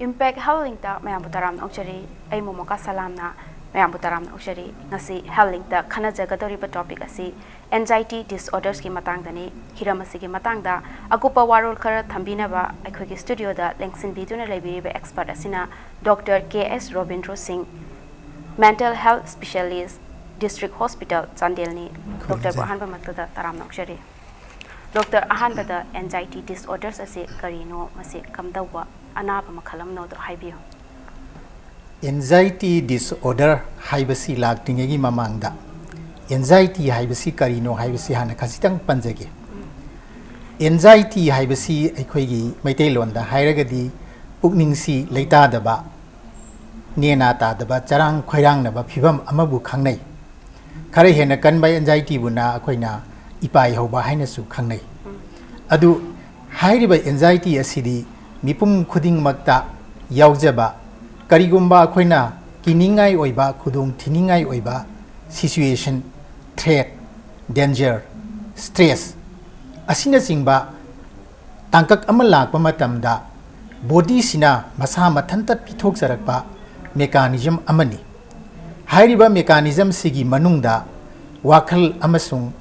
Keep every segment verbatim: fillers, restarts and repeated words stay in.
Impact Health Link ꯇ ꯃꯌꯥꯝꯕꯨ ꯇꯔꯥꯝꯅ ꯑꯣꯛꯆꯔꯤ꯫ ꯑꯩ ꯃꯣꯃꯣꯀꯥ ꯁꯂꯥꯝꯅ ꯃꯌꯥꯝꯕꯨ ꯇꯔꯥꯝꯅ ꯑꯣꯛꯆꯔꯤ꯫ ꯉꯁꯤ Health Link ꯇ ꯈꯟꯅꯖꯒꯗꯧꯔꯤꯕ topic ꯑꯁꯤ anxiety disorders ꯀꯤ ꯃꯇꯥꯡꯗꯅꯤ꯫ ꯍꯤꯔꯝ ꯑꯁꯤꯒꯤ ꯃꯇꯥꯡꯗ ꯑꯀꯨꯞꯄ ꯋꯥꯔꯣꯜ ꯈꯔ ꯊꯝꯕꯤꯅꯕ ꯑꯩꯈꯣꯏꯒꯤ studio ꯗ ꯂꯦꯡꯁꯤꯟꯕꯤꯗꯨꯅ ꯂꯩꯕꯤꯔꯤꯕ expert ꯑꯁꯤꯅ Doctor K S ꯔꯣꯕꯤꯟꯗ꯭ꯔꯣ ꯁꯤꯡ, mental health specialist, District Hospital ꯆꯥꯟꯗꯦꯜꯅꯤ꯫ ꯈꯨꯔꯨꯝꯖꯔꯤ꯫ Doctor ꯕꯨ ꯑꯍꯥꯟꯕꯃꯛꯇꯗ ꯇꯔꯥꯝꯅ ꯑꯣꯛꯆꯔꯤ꯫ Doctor, ꯑꯍꯥꯟꯕꯗ anxiety disorders ꯑꯁꯤ ꯀꯔꯤꯅꯣ, ꯃꯁꯤ ꯀꯝꯗꯧꯕ ꯑꯅꯥꯕ ꯃꯈꯜ ꯑꯃꯅꯣꯗꯣ ꯍꯥꯏꯕꯤꯌꯨ꯫ Anxiety disorder ꯍꯥꯏꯕꯁꯤ ꯂꯥꯛꯇ꯭ꯔꯤꯉꯩꯒꯤ ꯃꯃꯥꯡꯗ anxiety ꯍꯥꯏꯕꯁꯤ ꯀꯔꯤꯅꯣ ꯍꯥꯏꯕꯁꯤ ꯍꯥꯟꯅ ꯈꯖꯤꯛꯇꯪ ꯄꯟꯖꯒꯦ꯫ Anxiety ꯍꯥꯏꯕꯁꯤ ꯑꯩꯈꯣꯏꯒꯤ ꯃꯩꯇꯩꯂꯣꯟꯗ ꯍꯥꯏꯔꯒꯗꯤ ꯄꯨꯛꯅꯤꯡꯁꯤ ꯂꯩꯇꯥꯗꯕ, ꯅꯦꯅꯥ ꯇꯥꯗꯕ, ꯆꯔꯥꯡ ꯈꯣꯏꯔꯥꯡꯅꯕ ꯐꯤꯕꯝ ꯑꯃꯕꯨ ꯈꯪꯅꯩ꯫ ꯈꯔ ꯍꯦꯟꯅ ꯀꯟꯕ anxiety ꯕꯨꯅ ꯑꯩꯈꯣꯏꯅ ꯏꯄꯥꯏ ꯍꯧꯕ ꯍꯥꯏꯅꯁꯨ ꯈꯪꯅꯩ꯫ ꯑꯗꯨ ꯍꯥꯏꯔꯤꯕ anxiety ꯑꯁꯤꯗꯤ ꯃꯤꯄꯨꯝ ꯈꯨꯗꯤꯡꯃꯛꯇ ꯌꯥꯎꯖꯕ, ꯀꯔꯤꯒꯨꯝꯕ ꯑꯩꯈꯣꯏꯅ ꯀꯤꯅꯤꯡꯉꯥꯏ ꯑꯣꯏꯕ, ꯈꯨꯗꯣꯡ ꯊꯤꯅꯤꯡꯉꯥꯏ ꯑꯣꯏꯕ situation, threat, danger, stress ꯑꯁꯤꯅꯆꯤꯡꯕ ꯇꯥꯡꯀꯛ ꯑꯃ ꯂꯥꯛꯄ ꯃꯇꯝꯗ body ꯁꯤꯅ ꯃꯁꯥ ꯃꯊꯟꯇ ꯄꯤꯊꯣꯛꯆꯔꯛꯄ mechanism ꯑꯃꯅꯤ꯫ ꯍꯥꯏꯔꯤꯕ mechanism ꯁꯤꯒꯤ ꯃꯅꯨꯡꯗ ꯋꯥꯈꯜ ꯑꯃꯁꯨꯡ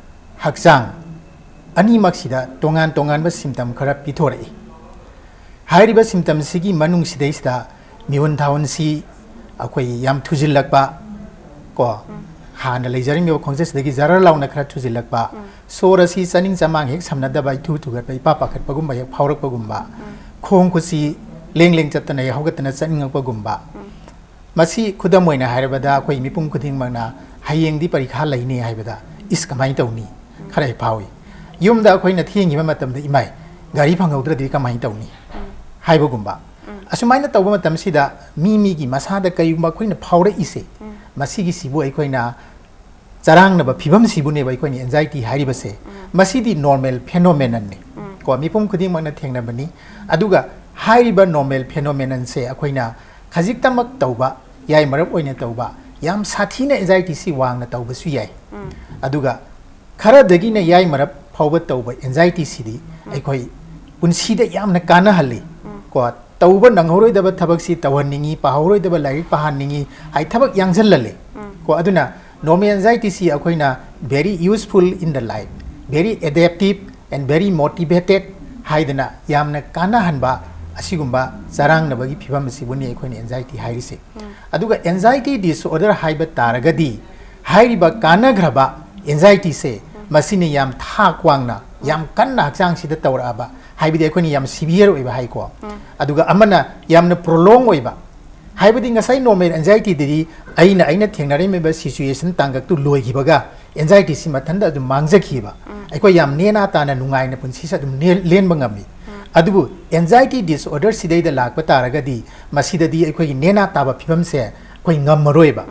ꯍꯛꯆꯥꯡ ꯑꯅꯤꯃꯛꯁꯤꯗ ꯇꯣꯉꯥꯟ ꯇꯣꯉꯥꯟꯕ symptom ꯈꯔ ꯄꯤꯊꯣꯔꯛꯏ꯫ ꯍꯥꯏꯔꯤꯕ symptom ꯁꯤꯒꯤ ꯃꯅꯨꯡꯁꯤꯗꯩꯁꯤꯗ ꯃꯤꯍꯨꯟ ꯊꯥꯍꯨꯟꯁꯤ ꯑꯩꯈꯣꯏ ꯌꯥꯝ ꯊꯨꯖꯤꯜꯂꯛꯄ ꯀꯣ, ꯍꯥꯟꯅ ꯂꯩꯖꯔꯝꯃꯤꯕ ꯈꯣꯡꯆꯠꯁꯤꯗꯒꯤ ꯖꯔ ꯂꯥꯎꯅ ꯈꯔ ꯊꯨꯖꯤꯜꯂꯛꯄ, ꯁꯣꯔ ꯑꯁꯤ ꯆꯥꯅꯤꯡ ꯆꯃꯥꯡ ꯍꯦꯛ ꯁꯝꯅꯗꯕ, ꯏꯊꯨ ꯊꯨꯒꯠꯄ, ꯏꯄꯥ ꯄꯥꯈꯠꯄꯒꯨꯝꯕ ꯍꯦꯛ ꯐꯥꯎꯔꯛꯄꯒꯨꯝꯕ, ꯈꯣꯡ ꯈꯨꯠꯁꯤ ꯂꯦꯡ ꯂꯦꯡ ꯆꯠꯇꯅ ꯍꯦꯛ ꯍꯧꯒꯠꯇꯅ ꯆꯠꯅꯤꯡꯉꯛꯄꯒꯨꯝꯕ꯫ ꯃꯁꯤ ꯈꯨꯗꯝ ꯑꯣꯏꯅ ꯍꯥꯏꯔꯕꯗ ꯑꯩꯈꯣꯏ ꯃꯤꯄꯨꯝ ꯈꯨꯗꯤꯡꯃꯛꯅ ꯍꯌꯦꯡꯗꯤ ꯄꯔꯤꯈꯥ ꯂꯩꯅꯤ ꯍꯥꯏꯕꯗ, "ꯏꯁ, ꯀꯃꯥꯏꯅ ꯇꯧꯅꯤ?" ꯈꯔ ꯍꯦꯛ ꯐꯥꯎꯏ꯫ ꯌꯨꯝꯗ ꯑꯩꯈꯣꯏꯅ ꯊꯦꯡꯈꯤꯕ ꯃꯇꯝꯗ, "ꯏꯃꯥꯏ, ꯒꯥꯔꯤ ꯐꯪꯍꯧꯗ꯭ꯔꯗꯤ ꯀꯃꯥꯏꯅ ꯇꯧꯅꯤ?" ꯍꯥꯏꯕꯒꯨꯝꯕ꯫ ꯑꯁꯨꯃꯥꯏꯅ ꯇꯧꯕ ꯃꯇꯝꯁꯤꯗ ꯃꯤ ꯃꯤꯒꯤ ꯃꯁꯥꯗ ꯀꯔꯤꯒꯨꯝꯕ ꯑꯩꯈꯣꯏꯅ ꯐꯥꯎꯔꯛꯏꯁꯦ, ꯃꯁꯤꯒꯤꯁꯤꯕꯨ ꯑꯩꯈꯣꯏꯅ ꯆꯔꯥꯡꯅꯕ ꯐꯤꯕꯝꯁꯤꯕꯨꯅꯦꯕ ꯑꯩꯈꯣꯏꯅ anxiety ꯍꯥꯏꯔꯤꯕꯁꯦ꯫ ꯃꯁꯤꯗꯤ normal phenomenon ꯅꯤ꯫ ꯀꯣ, ꯃꯤꯄꯨꯝ ꯈꯨꯗꯤꯡꯃꯛꯅ ꯊꯦꯡꯅꯕꯅꯤ꯫ ꯑꯗꯨꯒ ꯍꯥꯏꯔꯤꯕ normal phenomenon ꯁꯦ ꯑꯩꯈꯣꯏꯅ ꯈꯖꯤꯛꯇꯃꯛ ꯇꯧꯕ, ꯌꯥꯏꯃꯔꯞ ꯑꯣꯏꯅ ꯇꯧꯕ, ꯌꯥꯝ ꯁꯥꯊꯤꯅ anxiety ꯁꯤ ꯋꯥꯡꯅ ꯇꯧꯕꯁꯨ ꯌꯥꯏ꯫ ꯑꯗꯨꯒ ꯈꯔꯗꯒꯤꯅ ꯌꯥꯏꯃꯔꯞ ꯐꯥꯎꯕ ꯇꯧꯕ anxiety ꯁꯤꯗꯤ ꯑꯩꯈꯣꯏ ꯄꯨꯟꯁꯤꯗ ꯌꯥꯝꯅ ꯀꯥꯟꯅꯍꯜꯂꯤ꯫ ꯀꯣ, ꯇꯧꯕ ꯅꯪꯍꯧꯔꯣꯏꯗꯕ ꯊꯕꯛꯁꯤ ꯇꯧꯍꯟꯅꯤꯡꯉꯤ, ꯄꯥꯍꯧꯔꯣꯏꯗꯕ ꯂꯥꯏꯔꯤꯛ ꯄꯥꯍꯟꯅꯤꯡꯉꯤ ꯍꯥꯏ ꯊꯕꯛ ꯌꯥꯡꯁꯤꯜꯍꯜꯂꯦ꯫ ꯀꯣ, ꯑꯗꯨꯅ normal anxiety ꯁꯤ ꯑꯩꯈꯣꯏꯅ very useful in the life, very adaptive and very motivated ꯍꯥꯏꯗꯅ ꯌꯥꯝꯅ ꯀꯥꯟꯅꯍꯟꯕ ꯑꯁꯤꯒꯨꯝꯕ ꯆꯔꯥꯡꯅꯕꯒꯤ ꯐꯤꯕꯝ ꯑꯁꯤꯕꯨꯅꯤ ꯑꯩꯈꯣꯏꯅ anxiety ꯍꯥꯏꯔꯤꯁꯦ꯫ ꯑꯗꯨꯒ anxiety disorder ꯍꯥꯏꯕ ꯇꯥꯔꯒꯗꯤ ꯍꯥꯏꯔꯤꯕ ꯀꯥꯟꯅꯈ꯭ꯔꯕ anxiety ꯁꯦ ꯃꯁꯤꯅ ꯌꯥꯝ ꯊꯥꯛ ꯋꯥꯡꯅ, ꯌꯥꯝ ꯀꯟꯅ ꯍꯛꯆꯥꯡꯁꯤꯗ ꯇꯧꯔꯛꯑꯕ, ꯍꯥꯏꯕꯗꯤ ꯑꯩꯈꯣꯏꯅ ꯌꯥꯝ severe ꯑꯣꯏꯕ ꯍꯥꯏꯀꯣ꯫ ꯑꯗꯨꯒ ꯑꯃꯅ ꯌꯥꯝꯅ prolong ꯑꯣꯏꯕ, ꯍꯥꯏꯕꯗꯤ ꯉꯁꯥꯏ normal anxiety ꯗꯗꯤ ꯑꯩꯅ, ꯑꯩꯅ ꯊꯦꯡꯅꯔꯝꯃꯤꯕ situation ꯇꯥꯡꯀꯛꯇꯨ ꯂꯣꯏꯈꯤꯕꯒ anxiety ꯁꯤ ꯃꯊꯟꯇ ꯑꯗꯨꯝ ꯃꯥꯡꯖꯈꯤꯕ꯫ ꯑꯩꯈꯣꯏ ꯌꯥꯝ ꯅꯦꯅꯥ ꯇꯥꯅ ꯅꯨꯡꯉꯥꯏꯅ ꯄꯨꯟꯁꯤꯁꯦ ꯑꯗꯨꯝ ꯅꯦ-, ꯂꯦꯟꯕ ꯉꯝꯃꯤ꯫ ꯑꯗꯨꯕꯨ anxiety disorder ꯁꯤꯗꯩꯗ ꯂꯥꯛꯄ ꯇꯥꯔꯒꯗꯤ ꯃꯁꯤꯗꯗꯤ ꯑꯩꯈꯣꯏꯒꯤ ꯅꯦꯅꯥ ꯇꯥꯕ ꯐꯤꯕꯝꯁꯦ ꯑꯩꯈꯣꯏ ꯉꯝꯃꯔꯣꯏꯕ꯫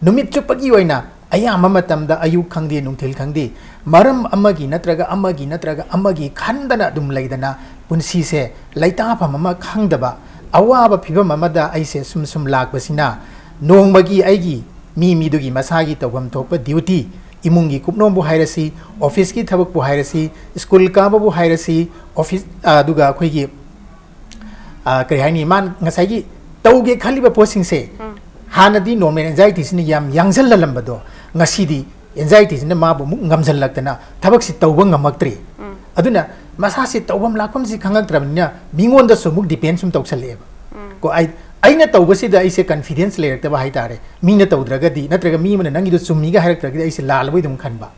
ꯅꯨꯃꯤꯠ ꯆꯨꯞꯄꯒꯤ ꯑꯣꯏꯅ ꯑꯌꯥꯝꯕ ꯃꯇꯝꯗ ꯑꯌꯨꯛ ꯈꯪꯗꯦ, ꯅꯨꯡꯊꯤꯜ ꯈꯪꯗꯦ, ꯃꯔꯝ ꯑꯃꯒꯤ ꯅꯠꯇ꯭ꯔꯒ ꯑꯃꯒꯤ ꯅꯠꯇ꯭ꯔꯒ ꯑꯃꯒꯤ ꯈꯟꯗꯅ ꯑꯗꯨꯝ ꯂꯩꯗꯅ ꯄꯨꯟꯁꯤꯁꯦ ꯂꯩꯇꯥꯐꯝ ꯑꯃ ꯈꯪꯗꯕ ꯑꯋꯥꯕ ꯐꯤꯕꯝ ꯑꯃꯗ ꯑꯩꯁꯦ ꯁꯨꯝ ꯁꯨꯝ ꯂꯥꯛꯄꯁꯤꯅ ꯅꯣꯡꯃꯒꯤ ꯑꯩꯒꯤ ꯃꯤ ꯃꯤꯗꯨꯒꯤ ꯃꯁꯥꯒꯤ ꯇꯧꯐꯝ ꯊꯣꯛꯄ duty, ꯏꯃꯨꯡꯒꯤ ꯀꯨꯞꯅꯣꯝꯕꯨ ꯍꯥꯏꯔꯁꯤ, office ꯀꯤ ꯊꯕꯛꯄꯨ ꯍꯥꯏꯔꯁꯤ, school ꯀꯥꯕꯕꯨ ꯍꯥꯏꯔꯁꯤ, office, ꯑꯗꯨꯒ ꯑꯩꯈꯣꯏꯒꯤ, ꯑ, ꯀꯔꯤ ꯍꯥꯏꯅꯤ, ꯃꯥꯅ ꯉꯁꯥꯏꯒꯤ ꯇꯧꯒꯦ ꯈꯜꯂꯤꯕ ꯄꯣꯠꯁꯤꯡꯁꯦ ꯍꯥꯟꯅꯗꯤ normal anxiety ꯁꯤꯅ ꯌꯥꯝ ꯌꯥꯡꯁꯤꯜꯍꯜꯂꯝꯕꯗꯣ ꯉꯁꯤꯗꯤ anxiety ꯁꯤꯅ ꯃꯥꯕꯨ ꯑꯃꯨꯛ ꯉꯝꯁꯤꯜꯂꯛꯇꯅ ꯊꯕꯛꯁꯤ ꯇꯧꯕ ꯉꯝꯃꯛꯇ꯭ꯔꯦ꯫ ꯑꯗꯨꯅ ꯃꯁꯥꯁꯤ ꯇꯧꯐꯝ ꯂꯥꯛꯐꯝꯁꯤ ꯈꯪꯉꯛꯇ꯭ꯔꯕꯅꯤꯅ ꯃꯤꯉꯣꯟꯗꯁꯨ ꯑꯃꯨꯛ depend ꯁꯨꯝ ꯇꯧꯁꯜꯂꯛꯑꯦꯕ꯫ ꯀꯣ, ꯑꯩ, ꯑꯩꯅ ꯇꯧꯕꯁꯤꯗ ꯑꯩꯁꯦ confidence ꯂꯩꯔꯛꯇꯕ ꯍꯥꯏꯇꯥꯔꯦ꯫ ꯃꯤꯅ ꯇꯧꯗ꯭ꯔꯒꯗꯤ ꯅꯠꯇ꯭ꯔꯒ ꯃꯤ ꯑꯃꯅ ꯅꯪꯒꯤꯗꯣ ꯆꯨꯝꯃꯤꯒ ꯍꯥꯏꯔꯛꯇ꯭ꯔꯒꯗꯤ ꯑꯩꯁꯦ ꯂꯥꯜꯂꯕꯣꯏ ꯑꯗꯨꯝ ꯈꯟꯕ꯫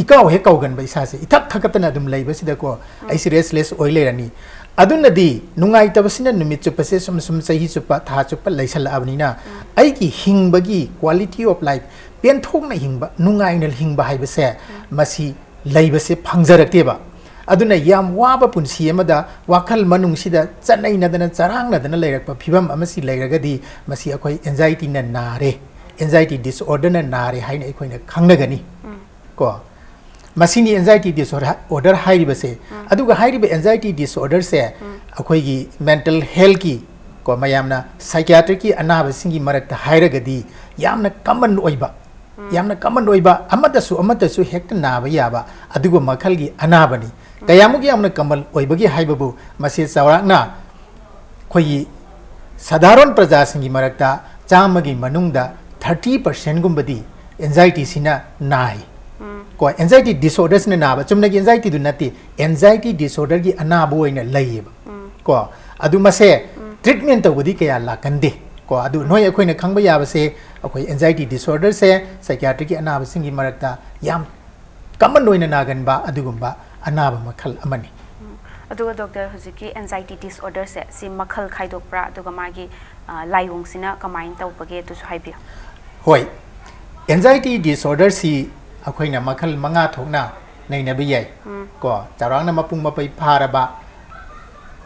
ꯏꯀꯥꯎ ꯍꯦꯛ ꯀꯥꯎꯒꯟꯕ ꯏꯁꯥꯁꯦ, ꯏꯊꯛ ꯊꯛꯀꯠꯇꯅ ꯑꯗꯨꯝ ꯂꯩꯕꯁꯤꯗꯀꯣ ꯑꯩꯁꯦ restless ꯑꯣꯏ ꯂꯩꯔꯅꯤ꯫ ꯑꯗꯨꯅꯗꯤ ꯅꯨꯡꯉꯥꯏꯇꯕꯁꯤꯅ ꯅꯨꯃꯤꯠ ꯆꯨꯞꯄꯁꯦ ꯁꯨꯝ ꯁꯨꯝ ꯆꯍꯤ ꯆꯨꯞꯄ, ꯊꯥ ꯆꯨꯞꯄ ꯂꯩꯁꯜꯂꯛꯑꯕꯅꯤꯅ ꯑꯩꯒꯤ ꯍꯤꯡꯕꯒꯤ quality of life, ꯄꯦꯟꯊꯣꯛꯅ ꯍꯤꯡꯕ, ꯅꯨꯡꯉꯥꯏꯅ ꯍꯤꯡꯕ ꯍꯥꯏꯕꯁꯦ ꯃꯁꯤ ꯂꯩꯕꯁꯦ ꯐꯪꯖꯔꯛꯇꯦꯕ꯫ ꯑꯗꯨꯅ ꯌꯥꯝ ꯋꯥꯕ ꯄꯨꯟꯁꯤ ꯑꯃꯗ ꯋꯥꯈꯜ ꯃꯅꯨꯡꯁꯤꯗ ꯆꯠꯅꯩꯅꯗꯅ ꯆꯔꯥꯡꯅꯗꯅ ꯂꯩꯔꯛꯄ ꯐꯤꯕꯝ ꯑꯃꯁꯤ ꯂꯩꯔꯒꯗꯤ ꯃꯁꯤ ꯑꯩꯈꯣꯏ anxiety ꯅ ꯅꯥꯔꯦ, anxiety disorder ꯅ ꯅꯥꯔꯦ ꯍꯥꯏꯅ ꯑꯩꯈꯣꯏꯅ ꯈꯪꯅꯒꯅꯤ꯫ ꯀꯣ, ꯃꯁꯤꯅꯤ anxiety disorder ꯍꯥꯏꯔꯤꯕꯁꯦ꯫ ꯑꯗꯨꯒ ꯍꯥꯏꯔꯤꯕ anxiety disorder ꯁꯦ ꯑꯩꯈꯣꯏꯒꯤ mental health ꯀꯤ, ꯀꯣ, ꯃꯌꯥꯝꯅ psychiatric ꯀꯤ ꯑꯅꯥꯕꯁꯤꯡꯒꯤ ꯃꯔꯛꯇ ꯍꯥꯏꯔꯒꯗꯤ ꯌꯥꯝꯅ common ꯑꯣꯏꯕ, ꯌꯥꯝꯅ common ꯑꯣꯏꯕ, ꯑꯃꯠꯇꯁꯨ ꯑꯃꯠꯇꯁꯨ ꯍꯦꯛꯇ ꯅꯥꯕ ꯌꯥꯕ ꯑꯗꯨꯒꯨꯝꯕ ꯃꯈꯜꯒꯤ ꯑꯅꯥꯕꯅꯤ꯫ ꯀꯌꯥꯃꯨꯛ ꯌꯥꯝꯅ common ꯑꯣꯏꯕꯒꯦ ꯍꯥꯏꯕꯕꯨ ꯃꯁꯤ ꯆꯥꯎꯔꯥꯛꯅ ꯑꯩꯈꯣꯏꯒꯤ ꯁꯥꯙꯥꯔꯣꯟ ꯄ꯭ꯔꯖꯥꯁꯤꯡꯒꯤ ꯃꯔꯛꯇ ꯆꯥꯝꯃꯒꯤ ꯃꯅꯨꯡꯗ ꯊꯥꯔꯇꯤ ꯄꯥꯔꯁꯦꯟꯒꯨꯝꯕꯗꯤ ꯑꯦꯟꯖꯥꯏꯇꯤꯁꯤꯅ ꯅꯥꯏ꯫ ꯀꯣ, ꯑꯦꯟꯖꯥꯏꯇꯤ ꯗꯤꯁꯑꯣꯔꯗꯔꯁꯤꯅ ꯅꯥꯕ, ꯆꯨꯝꯅꯒꯤ ꯑꯦꯟꯖꯥꯏꯇꯤꯗꯨ ꯅꯠꯇꯦ, ꯑꯦꯟꯖꯥꯏꯇꯤ ꯗꯤꯁꯑꯣꯔꯗꯔꯒꯤ ꯑꯅꯥꯕ ꯑꯣꯏꯅ ꯂꯩꯌꯦꯕ꯫ ꯀꯣ, ꯑꯗꯨ ꯃꯁꯦ ꯇ꯭ꯔꯤꯠꯃꯦꯟ ꯇꯧꯕꯗꯤ ꯀꯌꯥ ꯂꯥꯛꯀꯟꯗꯦ꯫ ꯀꯣ, ꯑꯗꯨ ꯅꯣꯏ ꯑꯩꯈꯣꯏꯅ ꯈꯪꯕ ꯌꯥꯕꯁꯦ, ꯑꯩꯈꯣꯏ ꯑꯦꯟꯖꯥꯏꯇꯤ ꯗꯤꯁꯑꯣꯔꯗꯔꯁꯦ ꯁꯥꯏꯀꯤꯌꯥꯇ꯭ꯔꯤꯛꯀꯤ ꯑꯅꯥꯕꯁꯤꯡꯒꯤ ꯃꯔꯛꯇ ꯌꯥꯝ ꯀꯃꯟ ꯑꯣꯏꯅ ꯅꯥꯒꯟꯕ ꯑꯗꯨꯒꯨꯝꯕ ꯑꯅꯥꯕ ꯃꯈꯜ ꯑꯃꯅꯤ꯫ ꯑꯗꯨꯒ ꯗꯣꯛꯇꯔ, ꯍꯧꯖꯤꯛꯀꯤ ꯑꯦꯟꯖꯥꯏꯇꯤ ꯗꯤꯁꯑꯣꯔꯗꯔꯁꯦ ꯁꯤ ꯃꯈꯜ ꯈꯥꯏꯗꯣꯛꯄ꯭ꯔꯥ, ꯑꯗꯨꯒ ꯃꯥꯒꯤ ꯑ, ꯂꯥꯏꯑꯣꯡꯁꯤꯅ ꯀꯃꯥꯏꯅ ꯇꯧꯕꯒꯦ, ꯑꯗꯨꯁꯨ ꯍꯥꯏꯕꯤꯌꯨ꯫ ꯍꯣꯏ, ꯑꯦꯟꯖꯥꯏꯇꯤ ꯗꯤꯁꯑꯣꯔꯗꯔꯁꯤ ꯑꯩꯈꯣꯏꯅ ꯃꯈꯜ ꯃꯉꯥ ꯊꯣꯛꯅ ꯅꯩꯅꯕ ꯌꯥꯏ꯫ ꯀꯣ, ꯆꯥꯎꯔꯥꯛꯅ ꯃꯄꯨꯡ ꯃꯄꯩ ꯐꯥꯔꯕ,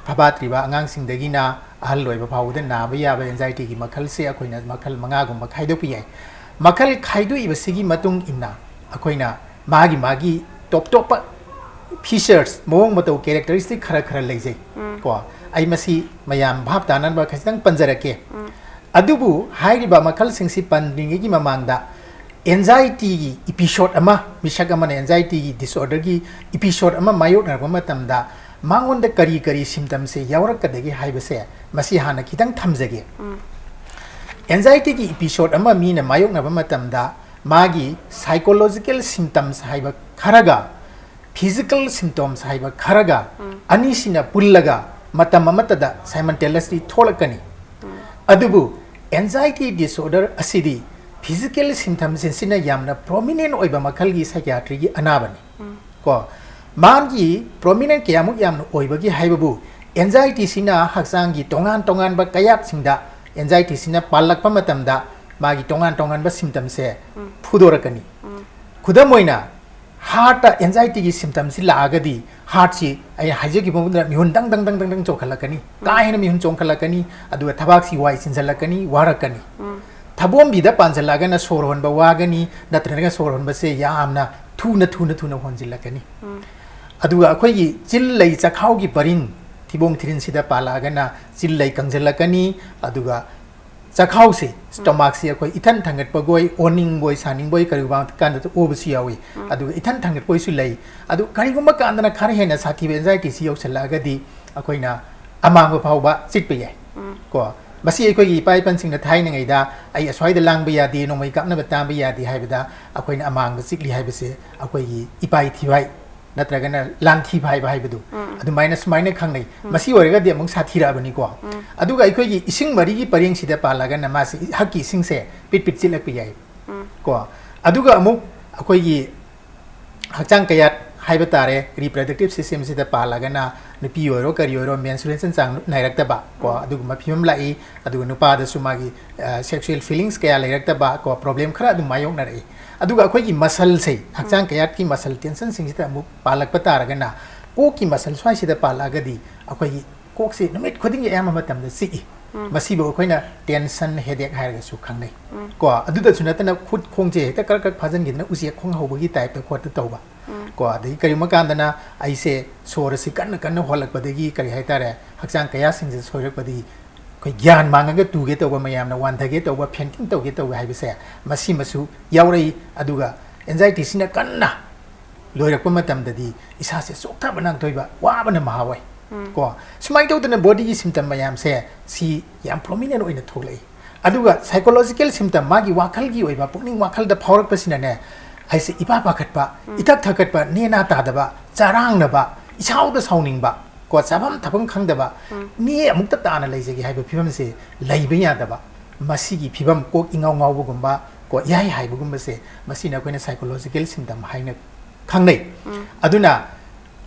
ꯐꯕꯥꯠꯇ꯭ꯔꯤꯕ ꯑꯉꯥꯡꯁꯤꯡꯗꯒꯤꯅ ꯑꯍꯜ ꯑꯣꯏꯕ ꯐꯥꯎꯕꯗ ꯅꯥꯕ ꯌꯥꯕ ꯑꯦꯟꯖꯥꯏꯇꯤꯒꯤ ꯃꯈꯜꯁꯦ ꯑꯩꯈꯣꯏꯅ ꯃꯈꯜ ꯃꯉꯥꯒꯨꯝꯕ ꯈꯥꯏꯗꯣꯛꯄ ꯌꯥꯏ꯫ ꯃꯈꯜ ꯈꯥꯏꯗꯣꯛꯏꯕꯁꯤꯒꯤ ꯃꯇꯨꯡ ꯏꯟꯅ ꯑꯩꯈꯣꯏꯅ ꯃꯥꯒꯤ ꯃꯥꯒꯤ ꯇꯣꯞ ꯇꯣꯞꯄ ꯐꯤꯆꯔꯁ, ꯃꯑꯣꯡ ꯃꯇꯧ, ꯀꯦꯔꯦꯛꯇꯔꯤꯁꯇꯤꯛ ꯈꯔ ꯈꯔ ꯂꯩꯖꯩ꯫ ꯀꯣ, ꯑꯩ ꯃꯁꯤ ꯃꯌꯥꯝ ꯚꯥꯞ ꯇꯥꯅꯅꯕ ꯈꯖꯤꯛꯇꯪ ꯄꯟꯖꯔꯛꯀꯦ꯫ ꯑꯗꯨꯕꯨ ꯍꯥꯏꯔꯤꯕ ꯃꯈꯜꯁꯤꯡꯁꯤ ꯄꯟꯗ꯭ꯔꯤꯉꯩꯒꯤ ꯃꯃꯥꯡꯗ ꯑꯦꯟꯖꯥꯏꯇꯤꯒꯤ ꯏꯄꯤꯁꯣꯠ ꯑꯃ, ꯃꯤꯁꯛ ꯑꯃꯅ ꯑꯦꯟꯖꯥꯏꯇꯤꯒꯤ ꯗꯤꯁꯑꯣꯔꯗꯔꯒꯤ ꯏꯄꯤꯁꯣꯠ ꯑꯃ ꯃꯥꯌꯣꯛꯅꯔꯛꯄ ꯃꯇꯝꯗ ꯃꯉꯣꯟꯗ ꯀꯔꯤ ꯀꯔꯤ ꯁꯤꯝꯇꯝꯁꯦ ꯌꯥꯎꯔꯛꯀꯗꯒꯦ ꯍꯥꯏꯕꯁꯦ ꯃꯁꯤ ꯍꯥꯟꯅ ꯈꯤꯇꯪ ꯊꯝꯖꯒꯦ꯫ ꯑꯦꯟꯖꯥꯏꯇꯤꯒꯤ ꯏꯄꯤꯁꯣꯠ ꯑꯃ ꯃꯤꯅ ꯃꯥꯌꯣꯛꯅꯕ ꯃꯇꯝꯗ ꯃꯥꯒꯤ ꯁꯥꯏꯀꯣꯂꯣꯖꯤꯀꯦꯜ ꯁꯤꯝꯇꯝꯁ ꯍꯥꯏꯕ ꯈꯔꯒ ꯐꯤꯖꯤꯀꯦꯜ ꯁꯤꯝꯇꯣꯝꯁ ꯍꯥꯏꯕ ꯈꯔꯒ ꯑꯅꯤꯁꯤꯅ ꯄꯨꯜꯂꯒ ꯃꯇꯝ ꯑꯃꯠꯇꯗ ꯁꯥꯏꯃꯟꯇꯦꯂꯁꯂꯤ ꯊꯣꯛꯂꯛꯀꯅꯤ꯫ ꯑꯗꯨꯕꯨ ꯑꯦꯟꯖꯥꯏꯇꯤ ꯗꯤꯁꯑꯣꯔꯗꯔ ꯑꯁꯤꯗꯤ ꯐꯤꯖꯤꯀꯦꯜ ꯁꯤꯝꯇꯝꯁꯤꯡꯁꯤꯅ ꯌꯥꯝꯅ ꯄ꯭ꯔꯣꯃꯤꯅꯦꯟ ꯑꯣꯏꯕ ꯃꯈꯜꯒꯤ ꯁꯥꯏꯀꯤꯌꯥꯇ꯭ꯔꯤꯒꯤ ꯑꯅꯥꯕꯅꯤ꯫ ꯀꯣ, ꯃꯥꯒꯤ ꯄ꯭ꯔꯣꯃꯤꯅꯦꯟ ꯀꯌꯥꯃꯨꯛ ꯌꯥꯝꯅ ꯑꯣꯏꯕꯒꯦ ꯍꯥꯏꯕꯕꯨ ꯑꯦꯟꯖꯥꯏꯇꯤꯁꯤꯅ ꯍꯛꯆꯥꯡꯒꯤ ꯇꯣꯉꯥꯟ ꯇꯣꯉꯥꯟꯕ ꯀꯌꯥꯠꯁꯤꯡꯗ ꯑꯦꯟꯖꯥꯏꯇꯤꯁꯤꯅ ꯄꯥꯜꯂꯛꯄ ꯃꯇꯝꯗ ꯃꯥꯒꯤ ꯇꯣꯉꯥꯟ ꯇꯣꯉꯥꯟꯕ ꯁꯤꯝꯇꯝꯁꯦ ꯐꯨꯗꯣꯔꯛꯀꯅꯤ꯫ ꯈꯨꯗꯝ ꯑꯣꯏꯅ, ꯍꯥꯔꯠꯇ ꯑꯦꯟꯖꯥꯏꯇꯤꯒꯤ ꯁꯤꯝꯇꯝꯁꯤ ꯂꯥꯛꯑꯒꯗꯤ ꯍꯥꯔꯠꯁꯤ ꯑꯩ ꯍꯥꯏꯖꯈꯤꯕ ꯃꯑꯣꯡꯗ ꯃꯤꯍꯨꯟ ꯗꯪ ꯗꯪ ꯗꯪ ꯗꯪ ꯗꯪ ꯆꯣꯡꯈꯠꯂꯛꯀꯅꯤ, ꯀꯥ ꯍꯦꯟꯅ ꯃꯤꯍꯨꯟ ꯆꯣꯡꯈꯠꯂꯛꯀꯅꯤ, ꯑꯗꯨꯒ ꯊꯕꯥꯛꯁꯤ ꯋꯥꯏ ꯆꯤꯟꯁꯤꯜꯂꯛꯀꯅꯤ, ꯋꯥꯔꯛꯀꯅꯤ꯫ ꯊꯕꯣꯝꯕꯤꯗ ꯄꯥꯟꯁꯤꯜꯂꯛꯑꯒꯅ ꯁꯣꯔ ꯍꯣꯟꯕ ꯋꯥꯒꯅꯤ, ꯅꯠꯇ꯭ꯔꯒ ꯁꯣꯔ ꯍꯣꯟꯕꯁꯦ ꯌꯥꯝꯅ ꯊꯨꯅ ꯊꯨꯅ ꯊꯨꯅ ꯍꯣꯟꯖꯤꯜꯂꯛꯀꯅꯤ꯫ ꯑꯗꯨꯒ ꯑꯩꯈꯣꯏꯒꯤ ꯆꯤꯜ ꯂꯩ ꯆꯈꯥꯎꯒꯤ ꯄꯔꯤꯡ, ꯊꯤꯕꯣꯡ ꯊꯤꯔꯤꯟꯁꯤꯗ ꯄꯥꯜꯂꯛꯑꯒꯅ ꯆꯤꯜ ꯂꯩ ꯀꯪꯁꯤꯜꯂꯛꯀꯅꯤ, ꯑꯗꯨꯒ ꯆꯈꯥꯎꯁꯤ, ꯁ꯭ꯇꯣꯃꯥꯛꯁꯤ ꯑꯩꯈꯣꯏ ꯏꯊꯟ ꯊꯥꯡꯒꯠꯄꯒꯣꯏ, ꯑꯣꯅꯤꯡꯕꯣꯏ, ꯁꯥꯅꯤꯡꯕꯣꯏ, ꯀꯔꯤꯒꯨꯝꯕ ꯀꯥꯟꯗ ꯑꯣꯕꯁꯨ ꯌꯥꯎꯏ꯫ ꯑꯗꯨꯒ ꯏꯊꯟ ꯊꯥꯡꯒꯠꯄꯣꯏꯁꯨ ꯂꯩ꯫ ꯑꯗꯨ ꯀꯔꯤꯒꯨꯝꯕ ꯀꯥꯟꯗꯅ ꯈꯔ ꯍꯦꯟꯅ ꯁꯥꯊꯤꯕ ꯑꯦꯟꯖꯥꯏꯇꯤꯁꯤ ꯌꯧꯁꯤꯜꯂꯛꯑꯒꯗꯤ ꯑꯩꯈꯣꯏꯅ ꯑꯃꯥꯡꯕ ꯐꯥꯎꯕ ꯆꯤꯠꯄ ꯌꯥꯏ꯫ ꯀꯣ, ꯃꯁꯤ ꯑꯩꯈꯣꯏꯒꯤ ꯏꯄꯥ ꯏꯄꯟꯁꯤꯡꯅ ꯊꯥꯏꯅꯉꯩꯗ "ꯑꯩ ꯑꯁ꯭ꯋꯥꯏꯗ ꯂꯥꯡꯕ ꯌꯥꯗꯦ, ꯅꯣꯡꯃꯩ ꯀꯥꯞꯅꯕ ꯇꯥꯕ ꯌꯥꯗꯦ" ꯍꯥꯏꯕꯗ ꯑꯩꯈꯣꯏꯅ ꯑꯃꯥꯡꯕ ꯆꯤꯠꯂꯤ ꯍꯥꯏꯕꯁꯦ ꯑꯩꯈꯣꯏꯒꯤ ꯏꯄꯥꯏ ꯊꯤꯋꯥꯏ ꯅꯠꯇ꯭ꯔꯒꯅ ꯂꯥꯟꯊꯤ ꯐꯥꯏꯕ ꯍꯥꯏꯕꯗꯨ ꯑꯗꯨꯃꯥꯏꯅ ꯁꯨꯃꯥꯏꯅ ꯈꯪꯅꯩ꯫ ꯃꯁꯤ ꯑꯣꯏꯔꯒꯗꯤ ꯑꯃꯨꯛ ꯁꯥꯊꯤꯔꯛꯑꯕꯅꯤꯀꯣ꯫ ꯑꯗꯨꯒ ꯑꯩꯈꯣꯏꯒꯤ ꯏꯁꯤꯡ ꯃꯔꯤꯒꯤ ꯄꯔꯦꯡꯁꯤꯗ ꯄꯥꯜꯂꯒꯅ ꯃꯥꯁꯤ ꯍꯛꯀꯤ ꯏꯁꯤꯡꯁꯦ ꯄꯤꯠ ꯄꯤꯠ ꯆꯤꯠꯂꯛꯄ ꯌꯥꯏ꯫ ꯀꯣ, ꯑꯗꯨꯒ ꯑꯃꯨꯛ ꯑꯩꯈꯣꯏꯒꯤ ꯍꯛꯆꯥꯡ ꯀꯌꯥꯠ ꯍꯥꯏꯕ ꯇꯥꯔꯦ, reproductive systemꯁꯤꯗ ꯄꯥꯜꯂꯒꯅ ꯅꯨꯄꯤ ꯑꯣꯏꯔꯣ ꯀꯔꯤ ꯑꯣꯏꯔꯣ menstruation ꯆꯥꯡ ꯅꯥꯏꯔꯛꯇꯕ ꯀꯣ, ꯑꯗꯨꯒꯨꯝꯕ ꯐꯤꯕꯝ ꯂꯥꯛꯏ꯫ ꯑꯗꯨꯒ ꯅꯨꯄꯥꯗꯁꯨ ꯃꯥꯒꯤ sexual feelings ꯀꯌꯥ ꯂꯩꯔꯛꯇꯕ ꯀꯣ, problem ꯈꯔ ꯑꯗꯨꯝ ꯃꯥꯌꯣꯛꯅꯔꯛꯏ꯫ ꯑꯗꯨꯒ ꯑꯩꯈꯣꯏꯒꯤ muscleꯁꯦ, ꯍꯛꯆꯥꯡ ꯀꯌꯥꯠꯀꯤ muscle tensionꯁꯤꯡꯁꯤꯗ ꯑꯃꯨꯛ ꯄꯥꯜꯂꯛꯄ ꯇꯥꯔꯒꯅ, ꯀꯣꯛꯀꯤ muscle ꯁ꯭ꯋꯥꯏꯁꯤꯗ ꯄꯥꯜꯂꯛꯑꯒꯗꯤ ꯑꯩꯈꯣꯏꯒꯤ ꯀꯣꯛꯁꯤ ꯅꯨꯃꯤꯠ ꯈꯨꯗꯤꯡꯒꯤ ꯑꯌꯥꯝꯕ ꯃꯇꯝꯗ ꯆꯤꯛꯏ꯫ ꯃꯁꯤꯕꯨ ꯑꯩꯈꯣꯏꯅ tension headache ꯍꯥꯏꯔꯒꯁꯨ ꯈꯪꯅꯩ꯫ ꯀꯣ, ꯑꯗꯨꯗꯁꯨ ꯅꯠꯇꯅ ꯈꯨꯠ ꯈꯣꯡꯁꯦ ꯍꯦꯛꯇ ꯀꯔꯛ ꯀꯔꯛ ꯐꯥꯖꯤꯟꯈꯤꯗꯅ ꯎꯆꯦꯛ ꯈꯣꯡ ꯍꯧꯕꯒꯤ typeꯇ ꯈꯣꯠꯇ ꯇꯧꯕ꯫ ꯀꯣ, ꯑꯗꯒꯤ ꯀꯔꯤꯒꯨꯝꯕ ꯀꯥꯟꯗꯅ ꯑꯩꯁꯦ ꯁꯣꯔ ꯑꯁꯤ ꯀꯟꯅ ꯀꯟꯅ ꯍꯣꯜꯂꯛꯄꯗꯒꯤ, ꯀꯔꯤ ꯍꯥꯏꯇꯥꯔꯦ, ꯍꯛꯆꯥꯡ ꯀꯌꯥꯁꯤꯡꯁꯦ ꯁꯣꯏꯔꯛꯄꯗꯒꯤ ꯑꯩꯈꯣꯏ ꯒ꯭ꯌꯥꯟ ꯃꯥꯡꯉꯒ ꯇꯨꯒꯦ ꯇꯧꯕ, ꯃꯌꯥꯝꯅ ꯋꯥꯟꯊꯒꯦ ꯇꯧꯕ, fainting ꯇꯧꯒꯦ ꯇꯧꯕ ꯍꯥꯏꯕꯁꯦ ꯃꯁꯤꯃꯁꯨ ꯌꯥꯎꯔꯛꯏ꯫ ꯑꯗꯨꯒ anxietyꯁꯤꯅ ꯀꯟꯅ ꯂꯣꯏꯔꯛꯄ ꯃꯇꯝꯗꯗꯤ ꯏꯁꯥꯁꯦ ꯆꯣꯛꯊꯕ ꯅꯥꯟꯊꯣꯏꯕ, ꯋꯥꯕꯅ ꯃꯍꯥ ꯑꯣꯏ꯫ ꯀꯣ, ꯁꯨꯃꯥꯏꯅ ꯇꯧꯗꯅ bodyꯒꯤ symptom ꯃꯌꯥꯝꯁꯦ ꯁꯤ ꯌꯥꯝ prominent ꯑꯣꯏꯅ ꯊꯣꯛꯂꯛꯏ꯫ ꯑꯗꯨꯒ psychological symptom, ꯃꯥꯒꯤ ꯋꯥꯈꯜꯒꯤ ꯑꯣꯏꯕ, ꯄꯨꯛꯅꯤꯡ ꯋꯥꯈꯜꯗ ꯐꯥꯎꯔꯛꯄꯁꯤꯅꯅꯦ, ꯑꯩꯁꯦ ꯏꯄꯥ ꯄꯥꯈꯠꯄ, ꯏꯊꯛ ꯊꯛꯀꯠꯄ, ꯅꯦꯅꯥ ꯇꯥꯗꯕ, ꯆꯔꯥꯡꯅꯕ, ꯏꯁꯥꯎꯗ ꯁꯥꯎꯅꯤꯡꯕ, ꯀꯣ, ꯆꯥꯐꯝ ꯊꯛꯐꯝ ꯈꯪꯗꯕ, ꯅꯦ ꯑꯃꯨꯛꯇ ꯇꯥꯅ ꯂꯩꯖꯒꯦ ꯍꯥꯏꯕ ꯐꯤꯕꯝꯁꯦ ꯂꯩꯕ ꯌꯥꯗꯕ, ꯃꯁꯤꯒꯤ ꯐꯤꯕꯝ, ꯀꯣꯛ ꯏꯉꯥꯎ ꯉꯥꯎꯕꯒꯨꯝꯕ, ꯀꯣ, ꯏꯍꯥꯏ ꯍꯥꯏꯕꯒꯨꯝꯕꯁꯦ, ꯃꯁꯤꯅ ꯑꯩꯈꯣꯏꯅ psychological symptom ꯍꯥꯏꯅ ꯈꯪꯅꯩ꯫ ꯑꯗꯨꯅ